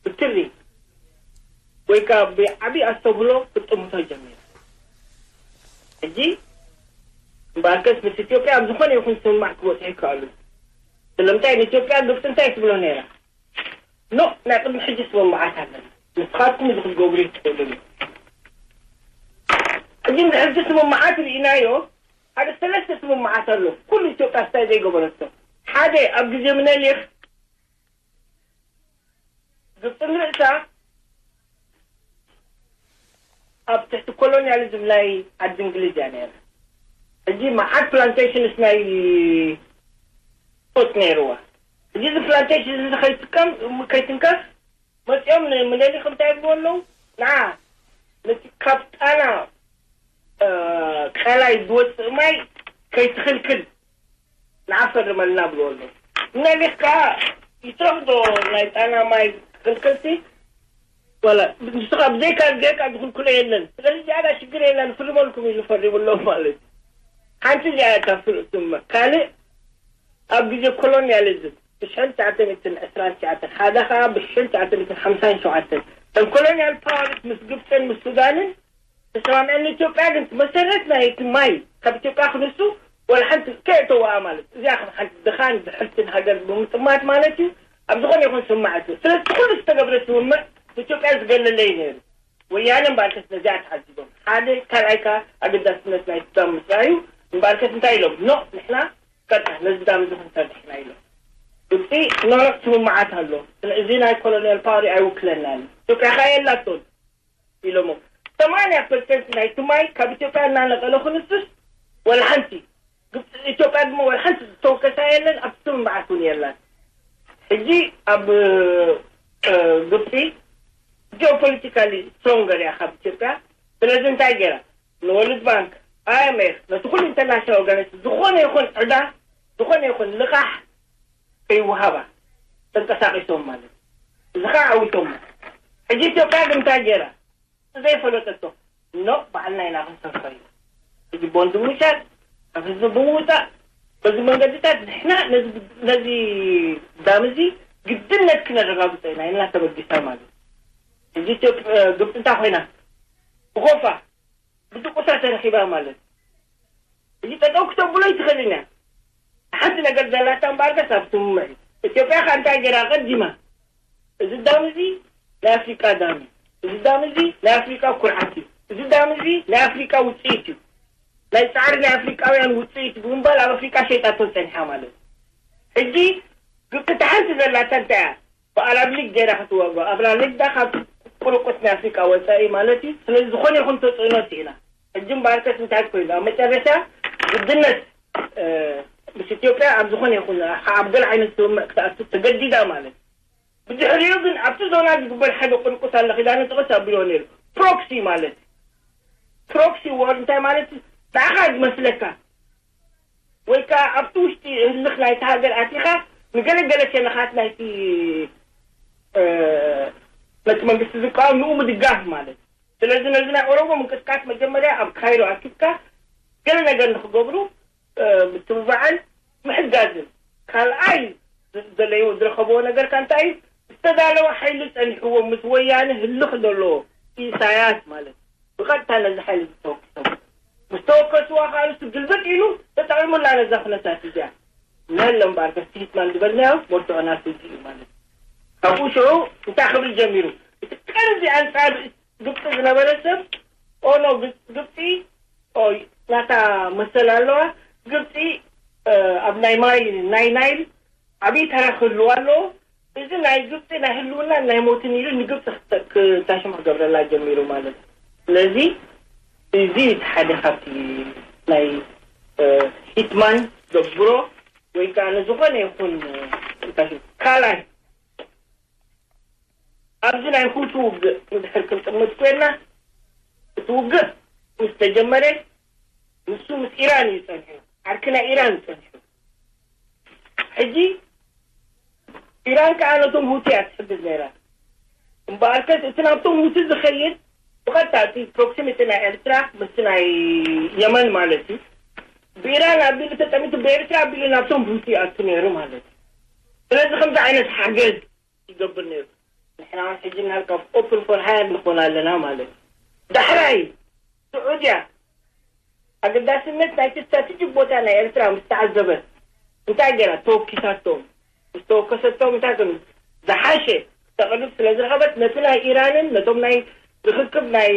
ብትሪ ወይ ከዓ ብዓብዪ ኣስተብህሎ ክጥምቶ ጀሚሩ። ሕጂ እምበኣርከስ ምስ ኢትዮጵያ ኣብ ዝኾነ ይኹን ስምማዕ ክበፅሑ ይከኣሉ። ስለምንታይ ንኢትዮጵያ ግብፂ እንታይ ትብሎ ነይራ? ኖ፣ ናይ ቅድሚ ሕጂ ስምምዓት ኣለና፣ ንስኻትኩም እዚ ክትገብሩ ትኽእሉ እዩ። ሕጂ ንሕጂ ስምምዓት ርኢናዮ። ሓደ ሰለስተ ስምምዓት ኣሎ፣ ኩሉ ኢትዮጵያ ስታይ ዘይገበረቶ። ሓደ ኣብ ግዜ ምነሊኽ ግብፂ ንርእሳ ኣብ ትሕቲ ኮሎኒያሊዝም ናይ ዓዲ እንግሊዝ እያ ነይራ። ሕጂ መዓት ፕላንቴሽንስ ናይ ጡጥ ነይርዋ። ሕጂ እዚ ፕላንቴሽን እዚ ከይትከም ከይትንከፍ መፂኦም ንምነሊኽ እንታይ ይብልዎ ኣለዉ? ንዓ ነቲ ካብ ጣና ቀላይ ዝወፅእ ማይ ከይትኽልክል ንዓ ፈርመልና ብልዎ ኣሎ። ምናልባት ከዓ ይትረፍ ዶ ናይ ጣና ማይ ክልክልቲ? ዋላ ንስኻ ብዘይካ ገርካ ዝኽልክሎ የለን። ስለዚ ዝያዳ ሽግር የለን፣ ፍርመልኩም ኢሉ ፈሪሙ ኣሎ ማለት እዩ። ሓንቲ እዚኣ እታ ፍልጥቲ እምበር ካልእ ኣብ ግዜ ኮሎኒያሊዝም ብሽሕን ትሽዓተ ሚእትን ዕስራን ትሽዓተን ሓደ ከዓ ብሽሕን ትሽዓተ ሚእትን ሓምሳን ሸውዓተን እተን ኮሎኒያል ፓወርስ ምስ ግብፅን ምስ ሱዳንን ተሰማሚዐን ኢትዮጵያ ግን መሰረት ናይ እቲ ማይ ካብ ኢትዮጵያ ክንሱ ወላ ሓንቲ ከየእተዋኣ ማለት እዚኣ ከም ሓንቲ ድኻን ድሕርትን ሃገር ብምጥማት ማለት እዩ። ኣብ ዝኾነ ይኹን ስምምዕ ኣትዩ። ስለዚ ኩሉ ዝተገብረ ስምምዕ ኢትዮጵያ ዝገለለ እዩ ነይሩ። ወያነ እምበኣርከስ ነዚኣ ተዓዚቦም ሓደ ካልኣይ ከኣ ኣገዳስነት ናይ ሱዳን ምስራዩ እምበኣርከስ እንታይ ኢሎም ኖ ንሕና ቀጣ ነዚ ዳም እዚ ክንሰርሕ ኢና ኢሎም። ግብፂ ኖኖ ስምምዓት ኣሎ። እዚ ናይ ኮሎኒያል ፓወር ኣይውክለናን ኢትዮጵያ ከኣ የላቶን ኢሎሞ። ሰማንያ ፐርሰንት ናይ ትማይ ካብ ኢትዮጵያ እናነቀለ ክንሱስ ወላ ሓንቲ ግብፂ ኢትዮጵያ ድማ ወላ ሓንቲ ዝተወከሳ የለን። ኣብ ስምምዓት እውን የላን። ሕጂ ኣብ ግብፂ ጂኦፖለቲካሊ ስትሮንገር እያ ካብ ኢትዮጵያ። ስለዚ እንታይ ገይራ ንወርልድ ባንክ፣ ኣይኤምኤፍ፣ ነቲ ኩሉ ኢንተርናሽናል ኦርጋናይዜሽን ዝኾነ ይኹን ዕዳ ዝኾነ ይኹን ልቓሕ ከይወሃባ ተንቀሳቒሶም ማለት እዩ። እዚ ከዓ ዓዊቶሞ። ሕጂ ኢትዮጵያ ግን እንታይ ገይራ? ዘይፈለጠቶ ኖ ባዕልና ኢና ክንሰርሖ እዩ። ሕጂ ቦንድ ምሻጥ ካብ ህዝቢ ብምውፃእ በዚ መንገድታት ንሕና ነዚ ዳም እዚ ግድነት ክነረጋግፆ ኢና ኢልና ተበጊሳ ማለት እዩ። ሕጂ ኢትዮጵያ ግብፂ እንታይ ኮይና ብኮፋ ብድቁሳ ተረኺባ ማለት እዩ። እዚ ጠጠው ክተብሎ ኣይትኽእልን እያ። ሓንቲ ነገር ዘላታ እምበኣርከስ ኣብ ስምምዕ እዩ። ኢትዮጵያ ከ እንታይ ገይራ ቀዲማ? እዚ ዳም እዚ ናይ ኣፍሪቃ ዳም እዩ። እዚ ዳም እዚ ናይ ኣፍሪቃ ኩርዓት እዩ። እዚ ዳም እዚ ናይ ኣፍሪቃ ውፅኢት እዩ። ናይ ፃዕሪ ናይ ኣፍሪቃውያን ውፅኢት ብምባል ኣብ ኣፍሪቃ ሸይጣቶ ፀኒሓ ማለት እዩ። ሕጂ ግብፂ እታ ሓንቲ ዘላታ እንታይ እያ? ብኣራብ ሊግ ገይራ ክትዋግኦ ኣብራ ሊግ ዳ ካብ ቁርቁስ ናይ ኣፍሪቃ ወፃኢ ማለት እዩ። ስለዚ ዝኾነ ይኹን ተፅዕኖ ስኢና። ሕጂ እምበኣርከስ እንታይ ኮይኑ ኣብ መጨረሻ ግድነት ምስ ኢትዮጵያ ኣብ ዝኾነ ይኹን ኣብ ገለ ዓይነት ስምምዕ ክትኣቱ ተገዲዳ ማለት እዩ። ብድሕሪኡ ግን ኣብቲ ዞና ዝግበር ሓደ ቁርቁስ ኣለ ኪዳነ ጥቕስ ኣቢሎ ነይሩ ፕሮክሲ ማለት እዩ። ፕሮክሲ ወር እንታይ ማለት እዩ? ንዓኻ ዝመስለካ ወይ ከዓ ኣብቲ ውሽጢ ህልኽ ናይቲ ሃገር ኣቲኻ ንገለገለ ሸነኻት ናይቲ ነቲ መንግስቲ ዝቃወም ንኡ ምድጋፍ ማለት እዩ። ስለዚ ነዚ ናይ ኦሮሞ ምንቅስቃስ መጀመርያ ኣብ ካይሮ ኣኪብካ ገለ ነገር ንክገብሩ ምትብባዕን ምሕጋዝን። ካልኣይ ዘለይዎ ዝረኸብዎ ነገርካ እንታይ እዩ? ዝተዳለወ ሓይሊ ፀኒሕዎ ምስ ወያነ ህልኽ ዘለዎ ኢሳያስ ማለት እዩ። ብቐጥታ ነዚ ሓይሊ ዝተወክሶም ምስ ተወከስዋ ከዓ ንሱ ግልብጥ ኢሉ ተጠቒሙላ ነዛ ኩነታት እዚኣ። ነለ እምበኣር በስቲ ሂትማን ዝበልናዮ መርትዖ ናቱ እዚ እዩ ማለት እዩ። ካብኡ ሽዑ እንታይ ክብል ጀሚሩ? እቲ ቀንዲ ኣንፃር ግብፂ ዝነበረ ሰብ ኦኖ ግብፂ ኦይ ናታ መሰል ኣለዋ። ግብፂ ኣብ ናይ ማይ ናይ ናይል ዓብዪ ተራ ክህልዋ ኣለዎ። እዚ ናይ ግብፂ ናይ ህልውና ናይ ሞትን ኢሉ ንግብፂ ክታሽም ክገብረላ ጀሚሩ ማለት እዩ። ስለዚ እዚ እቲ ሓደ ካብቲ ናይ ሂትማን ዘብሮ ወይ ከዓ ንዝኾነ ይኹን ካልኣይ ኣብዚ ናይ ሁቲ ውግእ ንድሕር ክንጥምት ኮይና እቲ ውግእ ምስ ተጀመረ ንሱ ምስ ኢራን እዩ ፀኒሑ። ዓርኪ ናይ ኢራን እዩ ፀኒሑ። ሕጂ ኢራን ከዓ ነቶም ሁቲ እያ ትሕግዝ ነይራ። እምበኣርከስ እቲ ናብቶም ሁቲ ዝኸይድ ብቐጥታ እቲ ፕሮክሲሚቲ ናይ ኤርትራ ምስቲ ናይ የመን ማለት እዩ ብኢራን ኣቢሉ ተጠሚቱ ብኤርትራ ኣቢሉ ናብቶም ሁቲ ይኣቱ ነይሩ ማለት እዩ። ስለዚ ከምዚ ዓይነት ሓገዝ ይገብር ነይሩ። ንሕና እውን ሕጂ እናልካ ኦፕን ፎር ሃየር ንኾን ኣለና ማለት እዩ። ዳሕራይ ስዑድያ ኣገዳስነት ናይቲ ስትራቴጂክ ቦታ ናይ ኤርትራ ምስ ተዓዘበት እንታይ ገይራ? ተወኪሳቶም። ምስ ተወከሰቶም እንታይ ከም ዝሓሸ ተቕርብ ስለ ዝረኸበት ነቲ ናይ ኢራንን ነቶም ናይ ርክክብ ናይ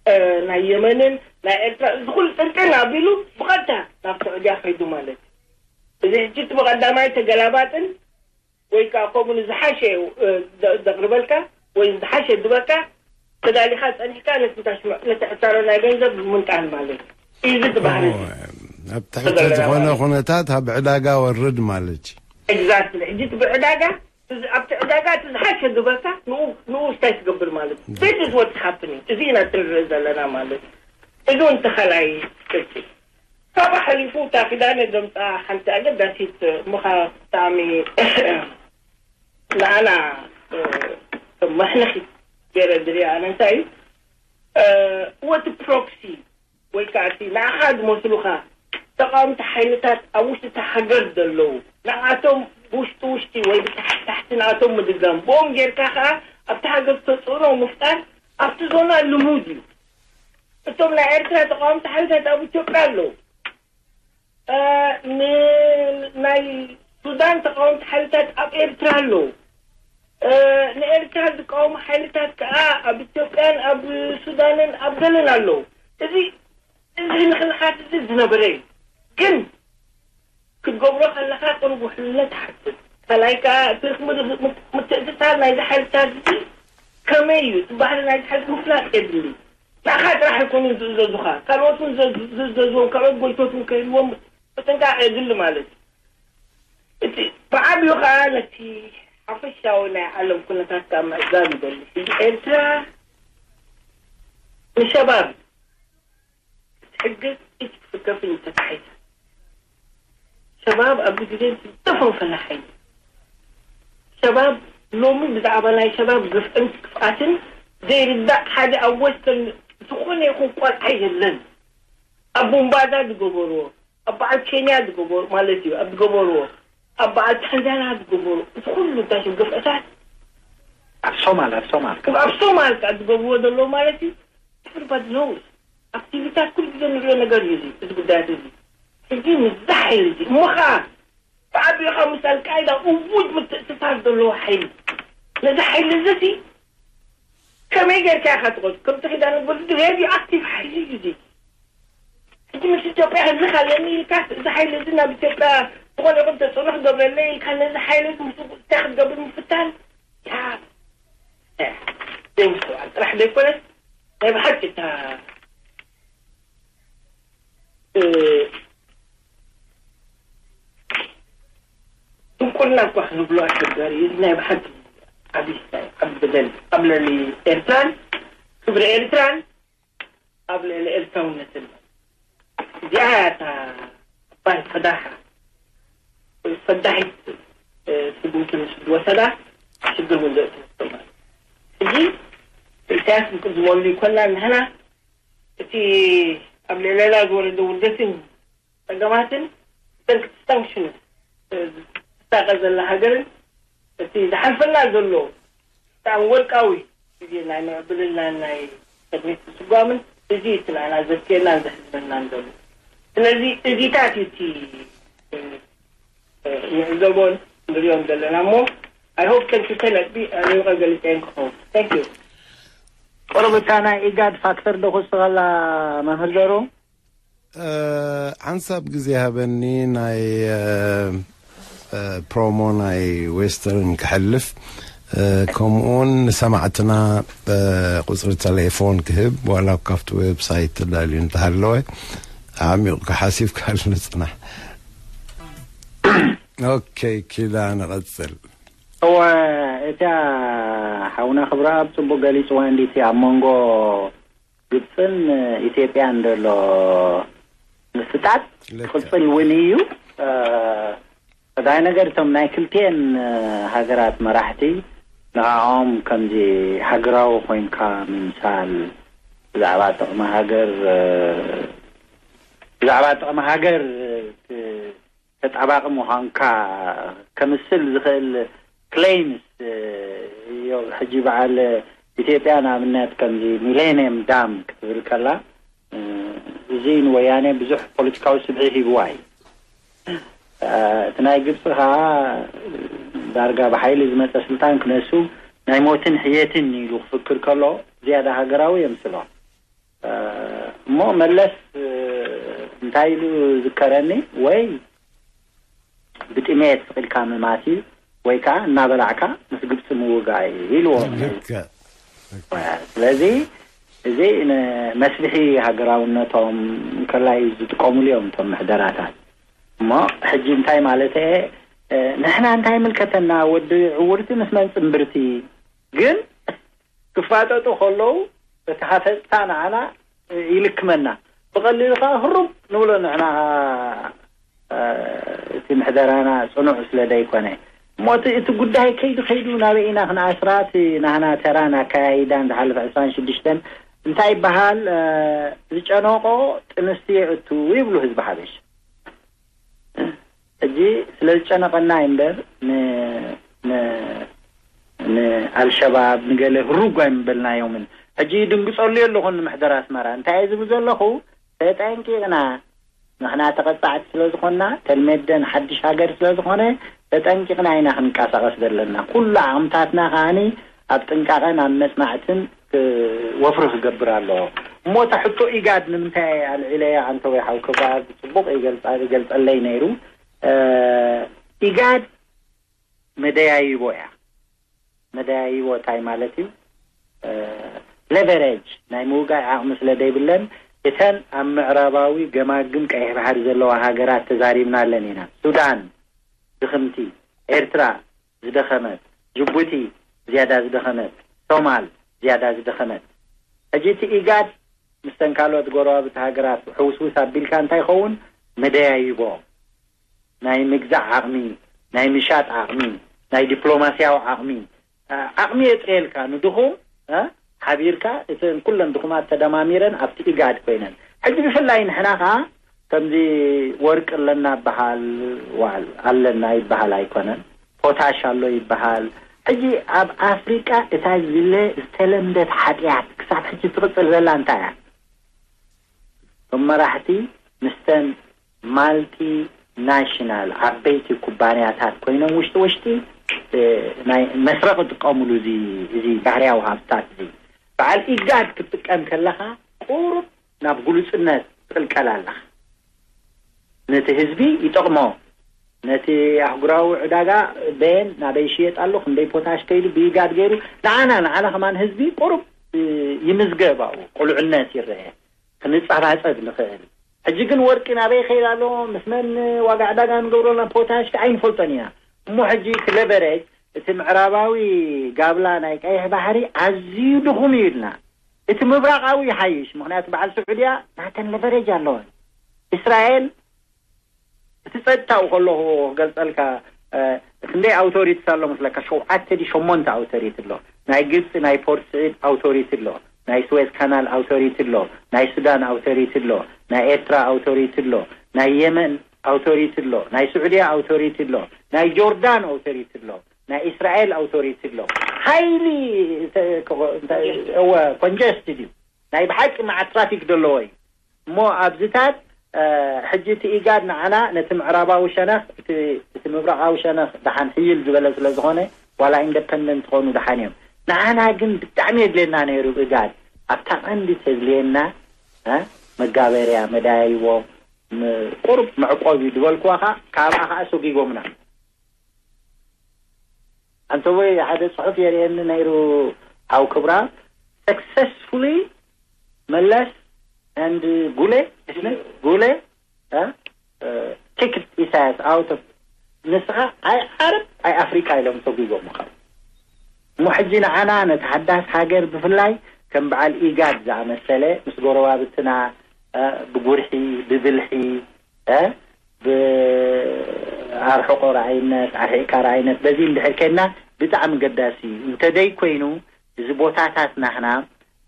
እ፣ ናይ የመንን ናይ ኤርትራ እዚ ኩሉ ጥንጥን ኣቢሉ ብቐጥታ ናብ ስዑድያ ከይዱ ማለት እዩ። እዚ ሕጂ እቲ ብቐዳማይ ተገላባጥን ወይ ከዓ ከምኡ ንዝሓሸ እ፣ ደ- ዘቕርበልካ ወይ ዝሓሸ ዝበካ ተዳሊኻ ጸኒሕካ ነቲ ታሽመ- ነቲ ሕሳሮ ናይ ገንዘብ ምንቃል ማለት እዩ። እዚ እቲ ባህሪ እዚ። ኣብ ትሕቲ ዝኾነ ኩነታት ኣብ ዕዳጋ ወርድ ማለት እዩ። ኤግዛክትሊ። ሕጂ እቲ ብዕዳጋ እዚ ኣብቲ ዕዳጋ እቲ ዝሓሸ ዝበካ ንኡ ንኡ እንታይ ትገብር ማለት እዩ። This is what's happening። እዚ ኢና ትንርኢ ዘለና ማለት እዩ። እዚ እውን ተኸላይ ቅርፂ ካብኡ ሓሊፉ እታ ኪዳነ ዘምፃ ሓንቲ ኣገዳሲት ምኻ ብጣዕሚ ንኣና መሕንኺ ገይረ ዝሪኣ ኣነ እንታይ እዩ ወቲ ፕሮክሲ ወይ ከዓ እቲ ንዓኻ ዝመስሉኻ ተቃወምቲ ሓይልታት ኣብ ውሽጢ እታ ሃገር ዘለዉ ንዓቶም ውሽጢ ውሽጢ ወይ ብታሕቲ ታሕቲ ንኣቶም ምድጋም ብኦም ጌርካ ከዓ ኣብቲ ሃገር ተፅዕኖ ምፍጣር ኣብቲ ዞና ልሙድ እዩ። እቶም ናይ ኤርትራ ተቃወምቲ ሓይልታት ኣብ ኢትዮጵያ ኣለዉ። እ፣ ን- ናይ ሱዳን ተቃወምቲ ሓይልታት ኣብ ኤርትራ ኣለዉ። እ፣ ንኤርትራ ዝቃወሙ ሓይልታት ከዓ ኣብ ኢትዮጵያን ኣብ ሱዳንን ኣብ ገለን ኣለዉ። እዚ እዚ ንክልኻት እዚ ዝነበረ እዩ። ግን ክትገብሮ ከለኻ ቁሩብ ውሕልነት ትሓትት። ካልኣይ ከዓ እቲ ምትእስሳር ናይዚ ሓይልታት እዚ ከመይ እዩ? እቲ ባህሪ ናይዚ ሓይልታት ምፍላጥ የድሊ። ንዓኻ ጥራሕ ኣይኮኑን ዝእዘዙኻ፣ ካልኦት እውን ዘ- ዝእዘዝዎም፣ ካልኦት ጎይቶት እውን ከይህልዎም ምጥንቃቕ የድሊ ማለት እዩ። እቲ ብዓብዩ ከዓ ነቲ ሓፈሻዊ ናይ ዓለም ኩነታት ከዓ ምዕዛብ ይደሊ። ሕጂ ኤርትራ ንሸባብ ክትሕግዝ ኢድ ክትከፍን ተታሒዛ። ሸባብ ኣብዚ ግዜ ዝተፈንፈነ ሓይሊ። ሸባብ ሎሚ ብዛዕባ ናይ ሸባብ ግፍዕን ክፍኣትን ዘይርዳእ ሓደ ኣብ ወስተን ዝኾነ ይኹን ቆልዓ የለን። ኣብ ቡምባዛ ዝገበርዎ፣ ኣብ በዓል ኬንያ ዝገበሩ ማለት እዩ፣ ኣብ ዝገበርዎ፣ ኣብ በዓል ታንዛንያ ዝገበሩ፣ እዚ ኩሉ እንታይ ሽም ግፍዕታት ኣብ ሶማል፣ ኣብ ሶማል። ኣብ ሶማል ከዓ ዝገብርዎ ዘለዉ ማለት እዩ። Everybody knows። ኣብ ቲቪታት ኩሉ ግዜ ንሪኦ ነገር እዩ እዚ፣ እዚ ጉዳያት እዚ። ሕጂ ምስዛ ሓይሊ እዚ፣ እሞ ከዓ ብዓቢኡ ካብ ምስ ኣልቃይዳ እውጅ ምትእስሳር ዘለዎ ሓይሊ፣ ነዚ ሓይሊ እዚ ሲ ከመይ ጌርካ ኢኻ ትቆጽ? ከምቲ ኪዳነ ጎልድ ሬድዮ ኣክቲቭ ሓይሊ እዩ እዚ። ሕጂ ምስ ኢትዮጵያ ህልኽ ኣለኒ ኢልካ፣ እዚ ሓይሊ እዚ ናብ ኢትዮጵያ ዝኾነ ይኹን ተጽዕኖ ክገብረለይ ኢልካ፣ ነዚ ሓይሊ እዚ ምስ እንታይ ክትገብር ምፍታን? ያ፣ ያ፣ ዘይምስትውዓል ጥራሕ ዘይኮነስ፣ ናይ ብሓቂ እታ፣ እ፣ ድንቁርና እኳ ክንብሎ ኣሸጋሪ እዩ። እዚ ናይ ብሓቂ ዓቢ፣ ዓቢ በደል ኣብ ልዕሊ ኤርትራን ክብሪ ኤርትራን ኣብ ልዕሊ ኤርትራውነትን። እዚኣ እያ እታ ዓባይ ፈዳሓ፣ ፈዳሒት፣ እ፣ ስጉምቲ ምስ ዝወሰዳ ሽግር እውን ዘእትወቶ ማለት። ሕጂ ኢሳያስ ዝቅድመሉ ይኮና ንሕና እቲ ኣብ ልዕለና ዝወረደ ውርደትን ጸገማትን ብሰንኪ እቲ ሳንክሽን፣ እ፣ ትሳቐ ዘላ ሃገርን እቲ ዝሓልፈና ዘሎ ብጣዕሚ ወርቃዊ ግዜ ናይ ምዕብልናን ናይ ቅድሚት ምስጓምን እዚ እዩ እቲ ንዓና ዘብክየናን ዘሕዝነናን ዘሎ። ስለዚ እዚታት እዩ እቲ፣ እ፣ እ፣ ንዕዘቦን ንሪኦም ዘለና እሞ፣ I hope ተንኪተ ነጥቢ ኣሪቀ ገሊፀ ክኸውን። Thank you። ቁሩብ እታ ናይ ኢጋድ ፋክተር ዶ ክውስኸላ መምህር ዘሩ? እ፣ ሓንሳብ ግዜ ሃበኒ ናይ፣ እ፣ እ፣ ፕሮሞ ናይ ዌስተርን ክሕልፍ፣ እ፣ ከምኡውን ንሰማዕትና፣ እ፣ ቁጽሪ ተሌፎን ክህብ፣ ዋላ ካብቲ ዌብሳይት ተዳልዩ እንተሃለወ፣ ዓሚቑ ክሓሲብካሉ ንጽናሕ። ኦኬ፣ ኪዳ ንቐጽል። እወ፣ እታ ሓውና ክብረኣብ ጽቡቕ ገሊጽዋ እንዲቲ ኣብ መንጎ ግብጽን ኢትዮጵያን ዘሎ ምፍጣጥ ልክዕ። ክቕጽል እውን እዩ። እ፣ ቀዳማይ ነገር እቶም ናይ ክልቲኤን፣ እ፣ ሃገራት መራሕቲ ንዕኦም ከምዚ ሃገራዊ ኮይንካ ምምሳል፣ ብዛዕባ ጥቕሚ ሃገር፣ እ፣ ብዛዕባ ጥቕሚ ሃገር፣ እ፣ ተጣባቒ ምዃንካ ከምስል ዝኽእል ክሌምስ፣ ሕጂ በዓል ኢትዮጵያ ንኣብነት ከምዚ ሚሌኒየም ዳም ክትብል ከላ፣ እዚ ንወያኔ ብዙሕ ፖለቲካዊ ስብሒ ሂብዋ እዩ። እቲ ናይ ግብፂ ከዓ ዳርጋ ብሓይሊ ዝመፀ ስልጣን ክነሱ ናይ ሞትን ሕየትን ኢሉ ክፍክር ከሎ ዝያዳ ሃገራዊ የምስሎ። እሞ መለስ እንታይ ኢሉ ዝከረኒ፣ ወይ ብጥሜት ስቕ ኢልካ ምማት እዩ፣ ወይ ከዓ እናበላዕካ ምስ ግብፂ ምውጋእ እዩ ኢልዎ። ስለዚ እዚ ንመስብሒ ሃገራውነቶም ከላይ ዝጥቀሙሉ እዮም እቶም ምሕደራታት። እሞ ሕጂ እንታይ ማለት እየ፣ ንሕና እንታይ ምልከተና፣ ወዲ ዕውርቲ ምስ መን ፅምብርቲ፣ ግን ክፋጠጡ ከለዉ እቲ ሃፈፅታ ንዓና ይልክመና። ብቐሊሉ ከዓ ህሩብ ንብሎ ንሕና እቲ ምሕደራና ፅኑዕ ስለ ዘይኮነ። እሞ እቲ እቲ ጉዳይ ከይዱ ከይዱ ናበይ ኢና ክንኣስራ? እቲ ናህና ተራን ኣካያይዳን ዝሓለፈ ዕስራን ሽዱሽተን እንታይ ይበሃል? ዝጨነቆ ጥንስቲ የእቱ ይብሉ ህዝቢ ሓበሽ። ሕጂ ስለ ዝጨነቐና እዩ እምበር ንኣልሸባብ ንገለ ህሩግ ኣይምበልናዮምን። ሕጂ ድንግፀሉ ኣለኹን ንምሕደር ኣስመራ እንታይ እየ ዝብል ዘለኹ? ተጠንቂቕና፣ ንሕና ተቐፃዕቲ ስለ ዝኾንና፣ ተልሜደን ሓድሽ ሃገር ስለ ዝኾነ ተጠንቂቕና ኢና ክንቀሳቐስ ዘለና። ኩሉ ዓቕምታትና ከዓኒ ኣብ ጥንቃቐን ኣብ መፅናዕትን ወፍሪ ክገብር ኣለዎ። እሞ እታ ሕቶ ኢጋድ ንምንታይ ኣልዒለያ? ኣንተ ወይ ሓው ክብረኣብ ፅቡቕ ይገልፀለይ ነይሩ። ኢጋድ መደያይቦ እያ። መደያይቦ እንታይ ማለት እዩ? ሌቨሬጅ ናይ ምውጋይ ዓቕሚ ስለ ዘይብለን፣ እተን ኣብ ምዕራባዊ ገማግም ቀይሕ ባሕሪ ዘለዋ ሃገራት ተዛሪብናለን ኢና። ሱዳን ድኽምቲ፣ ኤርትራ ዝደኸመት፣ ጅቡቲ ዝያዳ ዝደኸመት፣ ሶማል ዝያዳ ዝደኸመት። ሕጂ እቲ ኢጋድ ምስተን ካልኦት ጎረባብቲ ሃገራት ሕውስውስ ኣቢልካ እንታይ ይኸውን? መደያይቦ ናይ ምግዛእ ዓቕሚ፣ ናይ ምሻጥ ዓቕሚ፣ ናይ ዲፕሎማስያዊ ዓቕሚ፣ ዓቕሚ የጥርየልካ ንድኹም ሓቢርካ እተን ኩለን ድኹማት ተደማሚረን ኣብቲ ኢጋድ ኮይነን። ሕጂ ብፍላይ ንሕና ከዓ ከምዚ ወርቂ ኣለና በሃል፣ ዋል ኣለና ይበሃል ኣይኮነን፣ ፖታሽ ኣሎ ይበሃል። ሕጂ ኣብ ኣፍሪቃ እታ ዝለ ዝተለምደት ሓጢኣት ክሳብ ሕጂ ትቕፅል ዘላ እንታይ እያ? እቶም መራሕቲ ምስተን ማልቲ ናሽናል ዓበይቲ ኩባንያታት ኮይኖም ውሽጢ ውሽጢ ናይ መስረቕ ዝጥቀሙሉ እዚ እዚ ባህርያዊ ሃብትታት እዚ በዓል ኢጋድ ክትጥቀም ከለኻ ቁሩብ ናብ ግሉፅነት ትቕልቀል ኣለኻ። ነቲ ህዝቢ ይጠቕሞ፣ ነቲ ኣህጉራዊ ዕዳጋ በየን ናበይ ሽየጥ ኣሎ፣ ክንደይ ፖታሽ ከይዱ ብኢጋድ ገይሩ ንዓና ንዓና ከማን ህዝቢ ቁሩብ ይምዝገብ፣ ኣብኡ ቅሉዕነት ይረአ፣ ክንፀባፀብ ንኽእል። ሕጂ ግን ወርቂ ናበይ ይኸይድ ኣሎ፣ ምስ መን ዋጋ ዕዳጋ ንገብረና ፖታሽ ኣይንፈልጦን ኢና። እሞ ሕጂ እቲ ሌቨሬጅ እቲ ምዕራባዊ ጋብላ ናይ ቀይሕ ባሕሪ ኣዝዩ ድኹም እዩ ኢልና። እቲ ምብራቓዊ ይሓይሽ፣ ምኽንያቱ በዓል ስዑድያ ናተን ሌቨሬጅ ኣለወን። እስራኤል እቲ ጸጥታኡ ከለኹ ክገልጸልካ ክንደይ ኣውቶሪቲስ ኣሎ መስለካ? ሸውዓተ ዲ ሸሞንተ ኣውቶሪቲ ኣሎ። ናይ ግብፂ ናይ ፖርት ስዒድ ኣውቶሪቲ ኣሎ፣ ናይ ስዌዝ ካናል ኣውቶሪቲ ኣሎ፣ ናይ ሱዳን ኣውቶሪቲ ኣሎ፣ ናይ ኤርትራ ኣውቶሪቲ ኣሎ፣ ናይ የመን ኣውቶሪቲ ኣሎ፣ ናይ ስዑድያ ኣውቶሪቲ ኣሎ፣ ናይ ጆርዳን ኣውቶሪቲ ኣሎ፣ ናይ እስራኤል ኣውቶሪቲ ኣሎ። ሓይሊ ኮንጀስትድ እዩ። ናይ ብሓቂ መዓት ትራፊክ ዘለዎ እዩ። እሞ ኣብዚታት ሕጂ እቲ ኢጋድ ንዓና ነቲ ምዕራባዊ ሸነኽ እቲ ምብራቓዊ ሸነኽ ደሓን ሕይል ዝበለ ስለ ዝኾነ ዋላ ኢንደፐንደንት ኾኑ ደሓን እዮም። ንዓና ግን ብጣዕሚ የድልየና ነይሩ ኢጋድ። ኣብታ ቀንዲ ተድልየና መጋበርያ መዳይቦ ቁሩብ መዕቆብ እዩ ዝበልኩዋ ከዓ ካብኣ ከዓ ሰጒጎምና። ኣንተ ወይ ሓደ ፅሑፍ የርእየኒ ነይሩ ሓው ክብራ successfully መለስ and ጉሌ ጉሌ kicked ኢሳያስ out of ንስኻ ኣይ ዓረብ ኣይ ኣፍሪቃ ኢሎም ሰጒጎምኻ። እሞ ሕጂ ንዓና ነቲ ሓዳስ ሃገር ብፍላይ ከም በዓል ኢጋድ ዝኣመሰለ ምስ ጎረባብትና ብጉርሒ ብብልሒ ብኣርሕቆ ረኣይነት ኣርሒቅካ ረኣይነት በዚ እንድሕር ከድና ብጣዕሚ ገዳሲ እዩ። እንተደይ ኮይኑ እዚ ቦታታት ናህና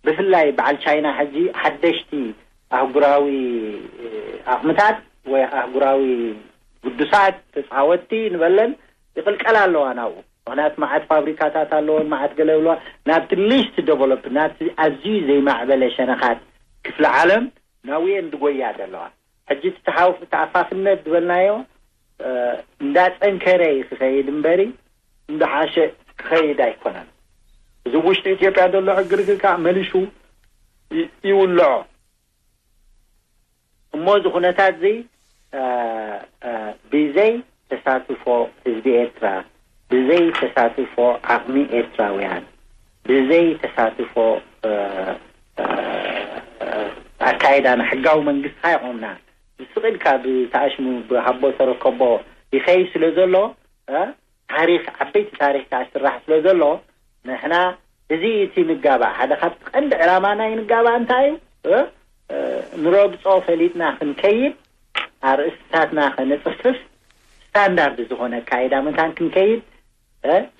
ብፍላይ በዓል ቻይና ሕጂ ሓደሽቲ ኣህጉራዊ ኣቕምታት ወይ ኣህጉራዊ ግዱሳት ተፃወትቲ ንበለን ይቕልቀላ ኣለዋ ናብኡ። ምክንያቱ መዓት ፋብሪካታት ኣለዎን መዓት ገለ ብለዋ። ናብቲ ሊስት ደቨሎፕ ናብቲ ኣዝዩ ዘይማዕበለ ሸነኻት ክፍለ ዓለም ናብኡ እየን ዝጎያ ዘለዋ። ሕጂ እቲ ተሓውፍ ተኣፋፍነት ዝበልናዮ እንዳፀንከረ እዩ ክኸይድ እምበሪ እንዳሓሸ ክኸይድ ኣይኮነን። እዚ ውሽጢ ኢትዮጵያ ዘሎ ዕግርግር ከዓ መሊሱ ይውልዖ። እሞ እዚ ኩነታት እዚ ብዘይ ተሳትፎ ህዝቢ ኤርትራ፣ ብዘይ ተሳትፎ ዓቕሚ ኤርትራውያን፣ ብዘይ ተሳትፎ ኣካይዳና ሕጋዊ መንግስቲ ኣይቆምና። ስቕ ኢልካ ብተኣሽሙ ብሃቦ ተረከቦ ይኸይድ ስለ ዘሎ፣ ታሪኽ ዓበይቲ ታሪኽካ ስራሕ ስለ ዘሎ፣ ንሕና እዚ እቲ ንጋባእ ሓደ ካብቲ ቀንዲ ዕላማና እዩ። ንጋባእ እንታይ እዩ? ንረግጾ ፈሊጥና ክንከይድ፣ ኣርእስትታትና ከነጽፍፍ፣ ስታንዳርድ ዝኾነ ኣካይዳ መታን ክንከይድ፣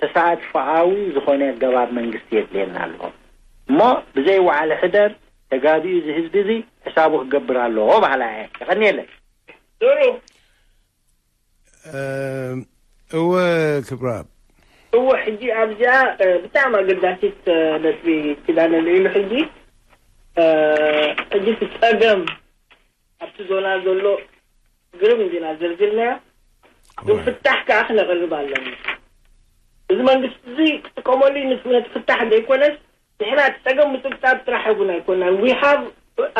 ተሳትፎኣዊ ዝኾነ ኣገባብ መንግስቲ የድልየና ኣሎ። እሞ ብዘይ ወዓለ ሕደር ተጋቢኡ እዚ ህዝቢ እዚ ሕሳቡ ክገብር ኣለዎ በሃላ እየ። የቐንየለይ። ዶሮ እወ ክብራ እወ ሕጂ ኣብዚኣ ብጣዕሚ ኣገዳሲት ነጥቢ ኪዳነ ኢሉ ሕጂ ሕጂ እቲ ፀገም ኣብቲ ዞና ዘሎ ግርም እንዲና ዘርዚርናዮ ግን ፍታሕ ከዓ ክነቅርብ ኣለና። እዚ መንግስቲ እዚ ክጥቀመሉ ነቲ ፍታሕ ዘይኮነስ ንሕና እቲ ፀገም ምፅብፃብ ጥራሕ እውን ኣይኮናን። We have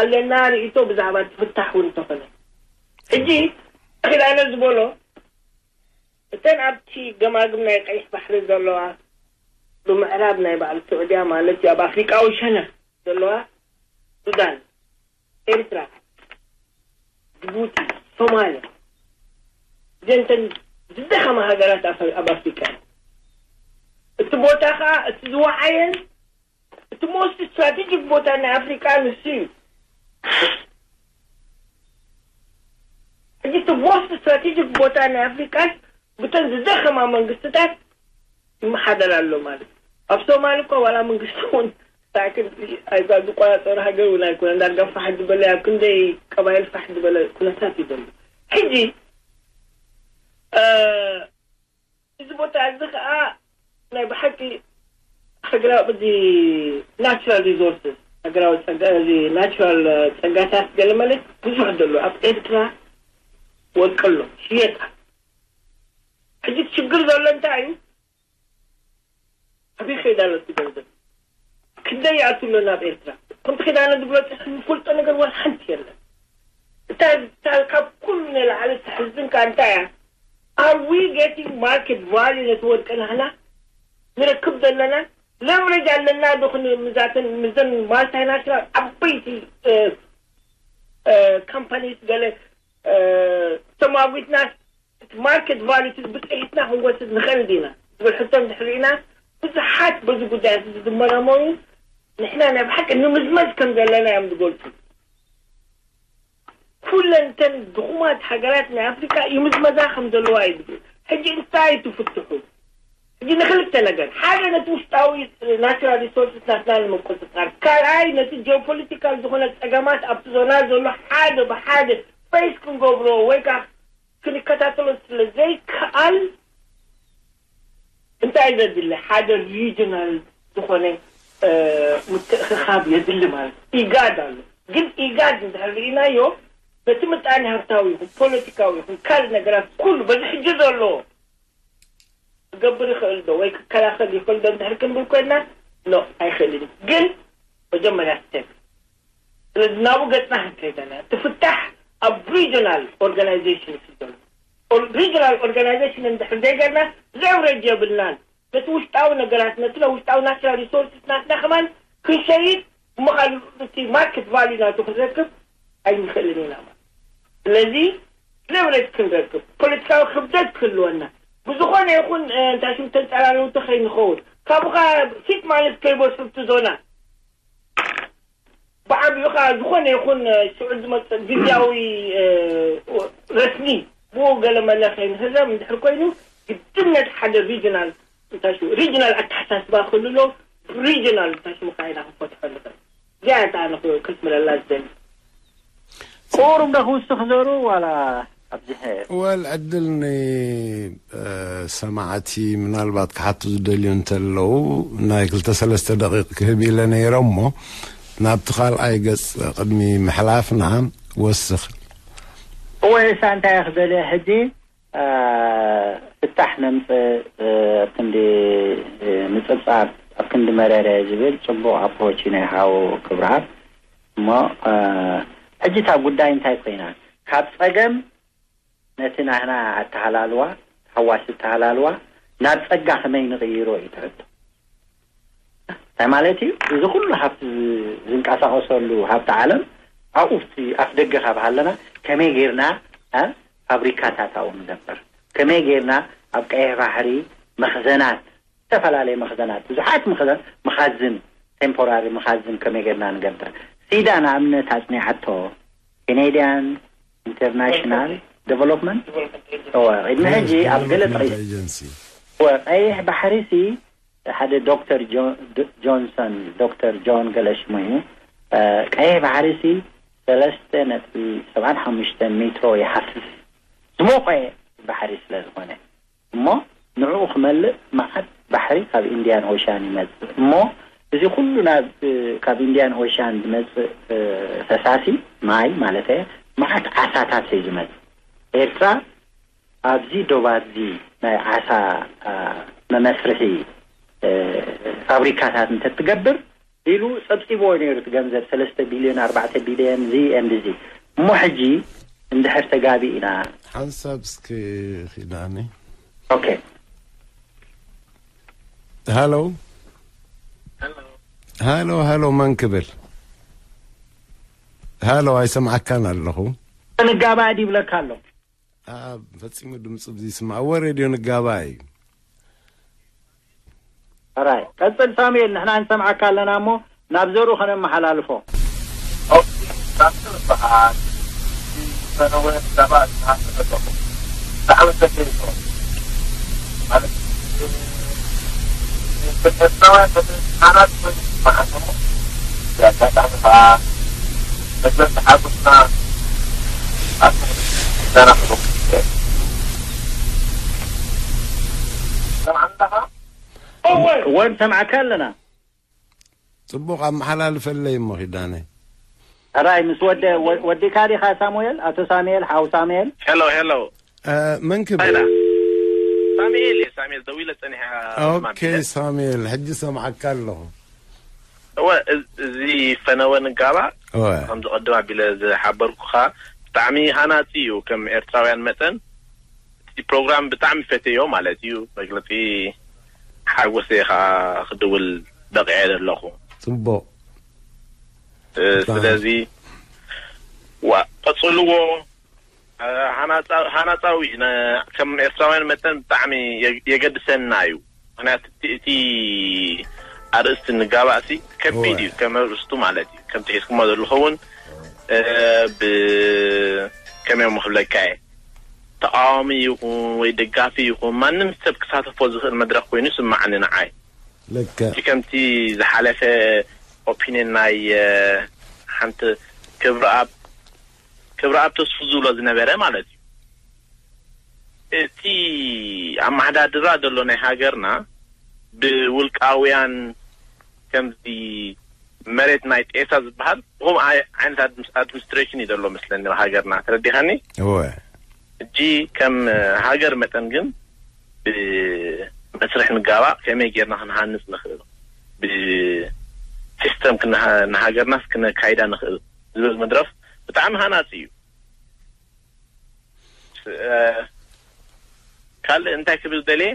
ኣለና ርእይቶ ብዛዕባ እቲ ፍታሕ እውን እንተኾነ ሕጂ ኪዳነ ዝበሎ እተን ኣብቲ ገማግም ናይ ቀይሕ ባሕሪ ዘለዋ ብምዕራብ ናይ በዓል ስዑድያ ማለት እዩ ኣብ ኣፍሪቃዊ ሸነኽ ዘለዋ ሱዳን፣ ኤርትራ፣ ጅቡቲ፣ ሶማልያ እዘንተን ዝደኸማ ሃገራት ኣብ ኣፍሪቃ እዩ። እቲ ቦታ ከዓ እቲ ዝወዓየን እቲ most strategic ቦታ ናይ ኣፍሪቃ ንሱ እዩ። ሕጂ እቲ most strategic ቦታ ናይ ኣፍሪቃ ብተን ዝደኸማ መንግስትታት ይመሓደር ኣሎ ማለት እዩ። ኣብ ሶማል እኮ ዋላ መንግስቲ እውን ዝቆፃፀሩ ሃገር እውን ኣይኮነ ዳርጋ ፋሕ ዝበለ ኣብ ክንደይ ቀባይል ፋሕ ዝበለ ኩነታት እዩ ዘሎ። ሕጂ እዚ ቦታ እዚ ከዓ ናይ ብሓቂ ሃገራዊ እዚ ናቹራል ሪሶርስስ ሃገራዊ ጸጋ እዚ ናቹራል ጸጋታት ገለ ማለት ብዙሕ ዘሎ ኣብ ኤርትራ ወርቂ ኣሎ ሽየጣ። ሕጂ እቲ ሽግር ዘሎ እንታይ እዩ? ኣበይ ከይዳ ኣሎ እቲ ገንዘብ? ክንደይ ይኣቱ ኣሎ ናብ ኤርትራ? ከምቲ ኪዳነ ዝብሎ ንፈልጦ ነገር ዋላ ሓንቲ የለን። እታ ካብ ኩሉ ንላዕሊ ተሕዝንካ እንታይ እያ? Are we getting market value ነቲ ወርቂ ናህና ንረክብ ዘለና? ለቨሬጅ ኣለና ዶ ክንምዛተን ምዘን ማልታይናሽናል ዓበይቲ ካምፓኒስ ገለ ተማጒትና እቲ ማርኬት ቫሉ እቲ ብፅሒትና ክንወስድ ንኽእል ዲና ዝብል ሕቶ እንድሕር ርኢና ብዙሓት በዚ ጉዳይ እዚ ዝመረመሩ ንሕና ናይ ብሓቂ ንምዝመዝ ከም ዘለና እዮም ዝገልፁ። ኩለን እተን ድኹማት ሃገራት ናይ ኣፍሪካ ይምዝመዛ ከም ዘለዋ እዩ ዝብል። ሕጂ እንታይ ትፍትሑ? ሕጂ ንክልተ ነገር ሓደ ነቲ ውሽጣዊ ናቹራል ሪሶርስስ ናትና ንምቁፅፃር ካልኣይ ነቲ ጂኦፖለቲካል ዝኾነ ፀገማት ኣብቲ ዞና ዘሎ ሓደ ብሓደ ፌስ ክንገብሮ ወይ ከዓ ክንከታተሎ ስለ ዘይከኣል እንታይ ዘድሊ ሓደ ሪጅናል ዝኾነ ምትእኽኻብ የድሊ ማለት ኢጋድ ኣሎ። ግን ኢጋድ እንድሕር ርኢናዮ በቲ ምጣኔ ሃብታዊ ይኹን ፖለቲካዊ ይኹን ካልእ ነገራት ኩሉ በዚ ሕጂ ዘለዎ ክገብር ይኽእል ዶ ወይ ክከላኸል ይኽእል ዶ እንድሕር ክንብል ኮይና ኖ ኣይኽእልን እዩ። ግን መጀመርያ ስቴፕ ስለዚ ናብኡ ገፅና ክንከይደና እቲ ፍታሕ ኣብ ሪጅናል ኦርጋናይዜሽን እዩ ዘሎ። ሪጅናል ኦርጋናይዜሽን እንድሕር ዘይገርና ሌቨሬጅ የብልናን ነቲ ውሽጣዊ ነገራት ነቲ ናይ ውሽጣዊ ናቹራል ሪሶርስስ ናትና ከማን ክንሸይጥ እሞ ካልእ እቲ ማርኬት ቫሉ ናቱ ክንረክብ ኣይንኽእልን ኢና ማለት ስለዚ ሌቨሬጅ ክንረክብ ፖለቲካዊ ክብደት ክህልወና ብዝኾነ ይኹን እንታይ ሽም ተንፀራረብቲ ከይንኸውን ካብኡ ከዓ ፊት ማለት ከይበስብቲ ዞና ብዓብኡ ከዓ ዝኾነ ይኹን ሽዑ ዝመፅእ ግዝያዊ ረስሚ ብኡ ገለ መለ ከይንህረም እንድሕር ኮይኑ ግድነት ሓደ ሪጅናል እንታይ ሽሙ ሪጅናል ኣተሓሳስባ ክህሉ ኣለዎ። ሪጅናል እንታይ ሽሙ ከዓ ኢና ክንፈትሖ ንኽእል። እዚኣ እታ ኣነ ክስምረላ ዝደሊ። ቁሩብ ዶ ክውስኽ ዘሩ ዋላ ኣብዚ ወል ዕድል ንሰማዕቲ ምናልባት ክሓቱ ዝደልዩ እንተለዉ ናይ ክልተ ሰለስተ ደቂቕ ክህብ ኢለ ነይረ እሞ ናብቲ ካልኣይ ገጽ ቅድሚ ምሕላፍና ወስኽ። እወ እሳ እንታይ ክደልየ ሕጂ ፍታሕ ነምፅእ ኣብ ክንዲ ምፅብፃብ ኣብ ክንዲ መረረ ዝብል ፅቡቕ ኣፕሮች እዩ ናይ ሓው ክብርሃብ። እሞ ሕጂ እታ ጉዳይ እንታይ ኮይና ካብ ፀገም ነቲ ናህና ኣተሃላልዋ፣ ተሃዋሲ ኣተሃላልዋ ናብ ጸጋ ከመይ ንቕይሮ እዩ ትሕቶ። እንታይ ማለት እዩ? እዚ ኩሉ ሃብቲ ዝንቀሳቐሰሉ ሃብቲ ዓለም ኣብኡ ኣብቲ ኣፍ ደገ ካብ ሃለና ከመይ ጌርና ፋብሪካታት ኣብኡ ንገብር? ከመይ ጌርና ኣብ ቀይሕ ባሕሪ መኽዘናት፣ ዝተፈላለየ መኽዘናት፣ ብዙሓት መኽዘን፣ መኻዝን፣ ቴምፖራሪ መኻዝን ከመይ ጌርና ንገብር? ሲዳ ንኣብነት ኣጽኒዓቶ፣ Canadian International Development። እወ፣ ቅድሚ ሕጂ ኣብ ገለ ጥቕሲ፣ እወ፣ ቀይሕ ባሕሪ ሲ ሓደ ዶክተር ጆንሰን፣ ዶክተር ጆን ገለ ሽሙ እዩ። ቀይሕ ባሕሪ ሲ ሰለስተ ነጥቢ ሰብዓን ሓሙሽተን ሜትሮ ይሓፍስ፣ ዝሞቐ ባሕሪ ስለ ዝኾነ። እሞ ንዕኡ ክመልእ መዓት ባሕሪ ካብ ኢንድያን ኦሽያን ይመጽእ። እሞ እዚ ኩሉ ናብ ካብ ኢንድያን ኦሽያን ዝመጽእ ፈሳሲ ማይ ማለት መዓት ዓሳታት እዩ ዝመጽእ። ኤርትራ ኣብዚ ዶባት እዚ ናይ ዓሳ መመስርሒ ፋብሪካታት እንተትገብር ኢሉ ጸብጺብዎ ነይሩ እቲ ገንዘብ ሰለስተ ቢልዮን ኣርባዕተ ቢልዮን እዚ ኤንድ እዚ። እሞ ሕጂ እንድሕር ተጋቢእና ሓንሳብ እስኪ ኺዳኒ ኦኬ ሃሎ ሃሎ ሃሎ መን ክብል ሃሎ ኣይሰምዓካን ኣለኹ ንጋባእ ይብለካ ኣሎ ፈጺሙ ድምፂ ዝስማዕ እወ ሬድዮ ንጋባእ እዩ ራይ ቀፅል ሳሙኤል ንሕና ንሰምዓካ ኣለና እሞ ናብ ዘሩ ከነመሓላልፎ በሃል ሰነወ ሰባት ዝሃሰበ ኣለኹ ብጣዕሚ ዘገይቶ ማለት ኤርትራውያን በቲ ሓናት ኮይኑ ዝበዓል ኣጋጣሚ ከዓ መግለፂ ሓጎስና ኣብ ዘናኽሎ ሰምዓንዳኻ ወ ንሰምዓካ ኣለና ፅቡቕ ኣመሓላልፈለይ እሞ ኪዳነ ራይ ምስ ወደ ወዲካ ዲኻ ሳሙኤል ኣቶ ሳሙኤል ሓው ሳሙኤል ሄሎ ሄሎ መን ክብል ሳሙኤል እየ ሳሙኤል ደዊለ ፀኒሐ ኦኬ ሳሙኤል ሕጂ ሰምዓካ ኣለኹ እወ እዚ ፈነወ ንጋባ እወ ከምዚ ቀድም ኣቢለ ዝሓበርኩኻ ብጣዕሚ ሃናፂ እዩ ከም ኤርትራውያን መጠን እቲ ፕሮግራም ብጣዕሚ ፈተዮ ማለት እዩ መግለፂ ሓጎሰ ከዓ ክድውል በቂዐ ዘለኹ ፅቡቅ ስለዚ ዋ ቀፅልዎ ሃናፃዊ ከም ኤርትራውያን መጠን ብጣዕሚ የገድሰና እዩ ምክንያቱ እቲ ኣርእስቲ ንጋባእሲ ከቢድ እዩ ከም ኣርእስቱ ማለት እዩ ከምቲ ሒዝኩሞ ዘለኹ እውን ብከመይ ክብለካ እየ ተቃዋሚ ይኹን ወይ ደጋፊ ይኹን ማንም ሰብ ክሳተፎ ዝኽእል መድረክ ኮይኑ ይስማዓኒ ንዓይ ልክዕ ከምቲ ዝሓለፈ ኦፒኒየን ናይ ሓንቲ ክብረኣብ ክብረኣብ ተስፉ ዝብሎ ዝነበረ ማለት እዩ እቲ ኣመሓዳድራ ዘሎ ናይ ሃገርና ብውልቃውያን ከምዚ መሬት ናይ ጤሳ ዝበሃል ብከምኡ ዓይነት ኣድሚኒስትሬሽን እዩ ዘሎ መስለኒ ሃገርና ተረዲኻኒ እወ ሕጂ ከም ሃገር መጠን ግን ብመስርሕ ንጋባእ ከመይ ጌርና ክንሃንፅ ንኽእል ብሲስተም ንሃገርናስ ክነካይዳ ንኽእል ዝብል መድረፍ ብጣዕሚ ሃናፂ እዩ ካልእ እንታይ ክብል ደልየ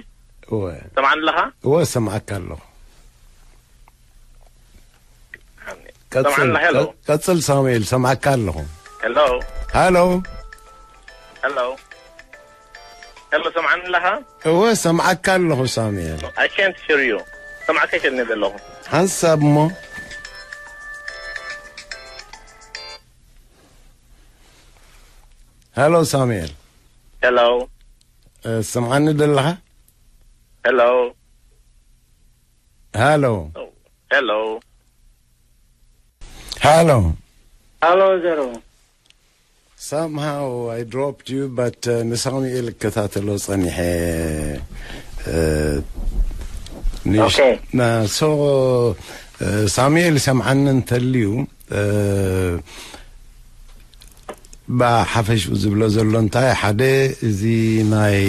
እወ ሰምዓኒ ኣለኻ እወ ሰምዓካ ኣለኹ ሰምዓኒ ሄሎ ቀፅል ሳሙኤል ሰምዓካ ኣለኹ ሄሎ ሃሎ ሄሎ ሄሎ ሰምዓኒ ኣለኻ እወ ሰምዓካ ኣለኹ ሳሙኤል I can't hear you ሰምዓካ ይከልኒ ዘለኹ ሓንሳብ እሞ ሃሎ ሳሙኤል ሄሎ ሰምዓኒ ደለኻ ሄሎ ሃሎ ሄሎ ሃሎ ሃሎ ዘሮ Somehow I dropped you, but ንሳሙኤል እከታተሎ ጸኒሐ። Okay. So ሳሙኤል ይሰምዓኒ እንተልዩ፣ ብሓፈሽኡ ዝብሎ ዘሎ እንታይ፣ ሓደ፣ እዚ ናይ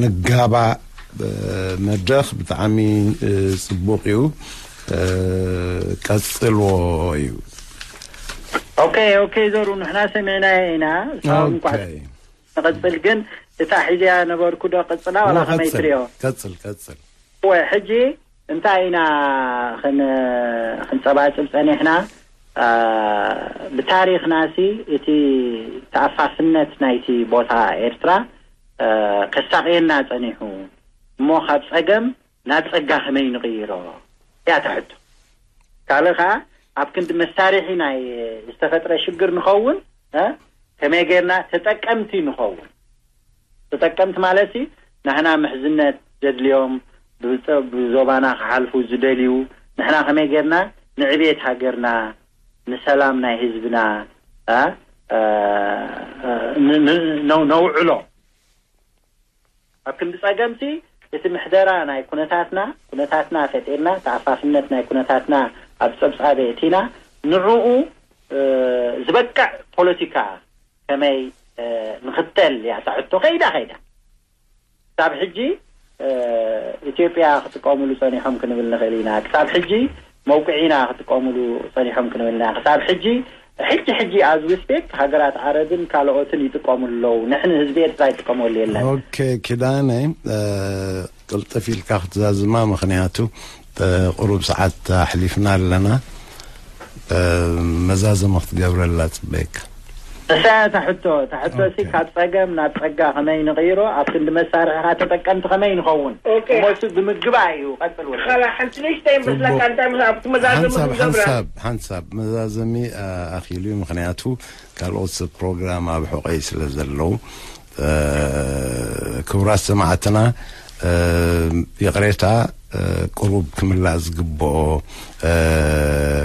ንጋባ መድረኽ ብጣዕሚ ጽቡቕ እዩ፣ ቀጽልዎ እዩ። ኦኬ፣ ኦኬ። ዘሩ፣ ንሕና ሰሚዕናዮ ኢና። ሳብ እንኳዕ ንቐጽል። ግን እታ ሒዝያ ነበርኩ ዶ ቀጽላ ዋላ ከመይ ትሪኦ? ቀጽል፣ ቀጽል። ወይ ሕጂ እንታይ ኢና ክንጸባጽብ ጸኒሕና? ብታሪኽናሲ እቲ ተኣፋፍነት ናይቲ ቦታ ኤርትራ ከሳቕየና ጸኒሑ፣ እሞ ካብ ጸገም ናብ ጸጋ ከመይ ንቕይሮ እያ እታ ሕቶ። ካልእ ኸዓ ኣብ ክንዲ መሳርሒ ናይ ዝተፈጥረ ሽግር ንኸውን፣ ከመይ ጌርና ተጠቀምቲ ንኸውን? ተጠቀምቲ ማለት ሲ ናህና ምሕዝነት ዘድልዮም፣ ብዞባና ክሓልፉ ዝደልዩ፣ ንሕና ከመይ ጌርና ንዕቤት ሃገርና፣ ንሰላም ናይ ህዝብና ነውዕሎ? ኣብ ክንዲ ጸገምሲ እቲ ምሕደራ ናይ ኩነታትና፣ ኩነታትና ፈጢርና፣ ተኣፋፍነት ናይ ኩነታትና ኣብ ጸብጻብ እቲና፣ ንዕኡ ዝበቅዕ ፖለቲካ ከመይ ንኽተል እያ እታ ሕቶ። ከይዳ ከይዳ ክሳብ ሕጂ ኢትዮጵያ ክጥቀሙሉ ጸኒሖም ክንብል ንኽእል ኢና። ክሳብ ሕጂ መውቅዒና ክጥቀሙሉ ጸኒሖም ክንብል ኢና። ክሳብ ሕጂ ሕጂ ሕጂ ኣዝ ዊ ስፒክ ሃገራት ዓረብን ካልኦትን ይጥቀሙሉ ኣለዉ። ንሕን ህዝቢ ኤርትራ ይጥቀመሉ የለን። ኦኬ፣ ኪዳነ፣ ቅልጥፍ ኢልካ ክትዛዝማ፣ ምኽንያቱ ቁሩብ ሰዓት ኣሕሊፍና ኣለና። መዛዘመ ክትገብረላ ጽበየካ። እሳ እታ ሕቶ፣ እታ ሕቶ ሲ ካብ ጸገም ናብ ጸጋ ከመይ ንቕይሮ፣ ኣብ ክንዲ መሳርሒ ተጠቀምቲ ከመይ ንኸውን? እሞ እሱ ብምግባእ እዩ። ቀጽል ወደ ሓንቲ ንእሽተይ መስለካ እንታይ ምስ ኣብቲ መዛዘሚ ሓንሳብ ክንገብራ? ሓንሳብ ሓንሳብ መዛዘሚ ኣኺሉ እዩ። ምኽንያቱ ካልኦት ሰብ ፕሮግራም ኣብ ሕቆይ ስለ ዘለዉ፣ ክቡራት ሰማዕትና፣ ይቕሬታ፣ ቅሩብ ክምላእ ዝግብኦ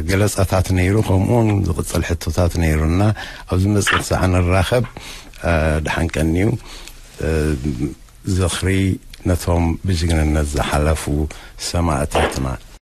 ገለጻታት ነይሩ፣ ከምኡውን ዝቕጽል ሕቶታት ነይሩና። ኣብ ዝመጽእ ክሳዕ ንራኸብ፣ ደሓን ቀንዩ። ዝኽሪ ነቶም ብጅግንነት ዝሓለፉ ሰማእታትና።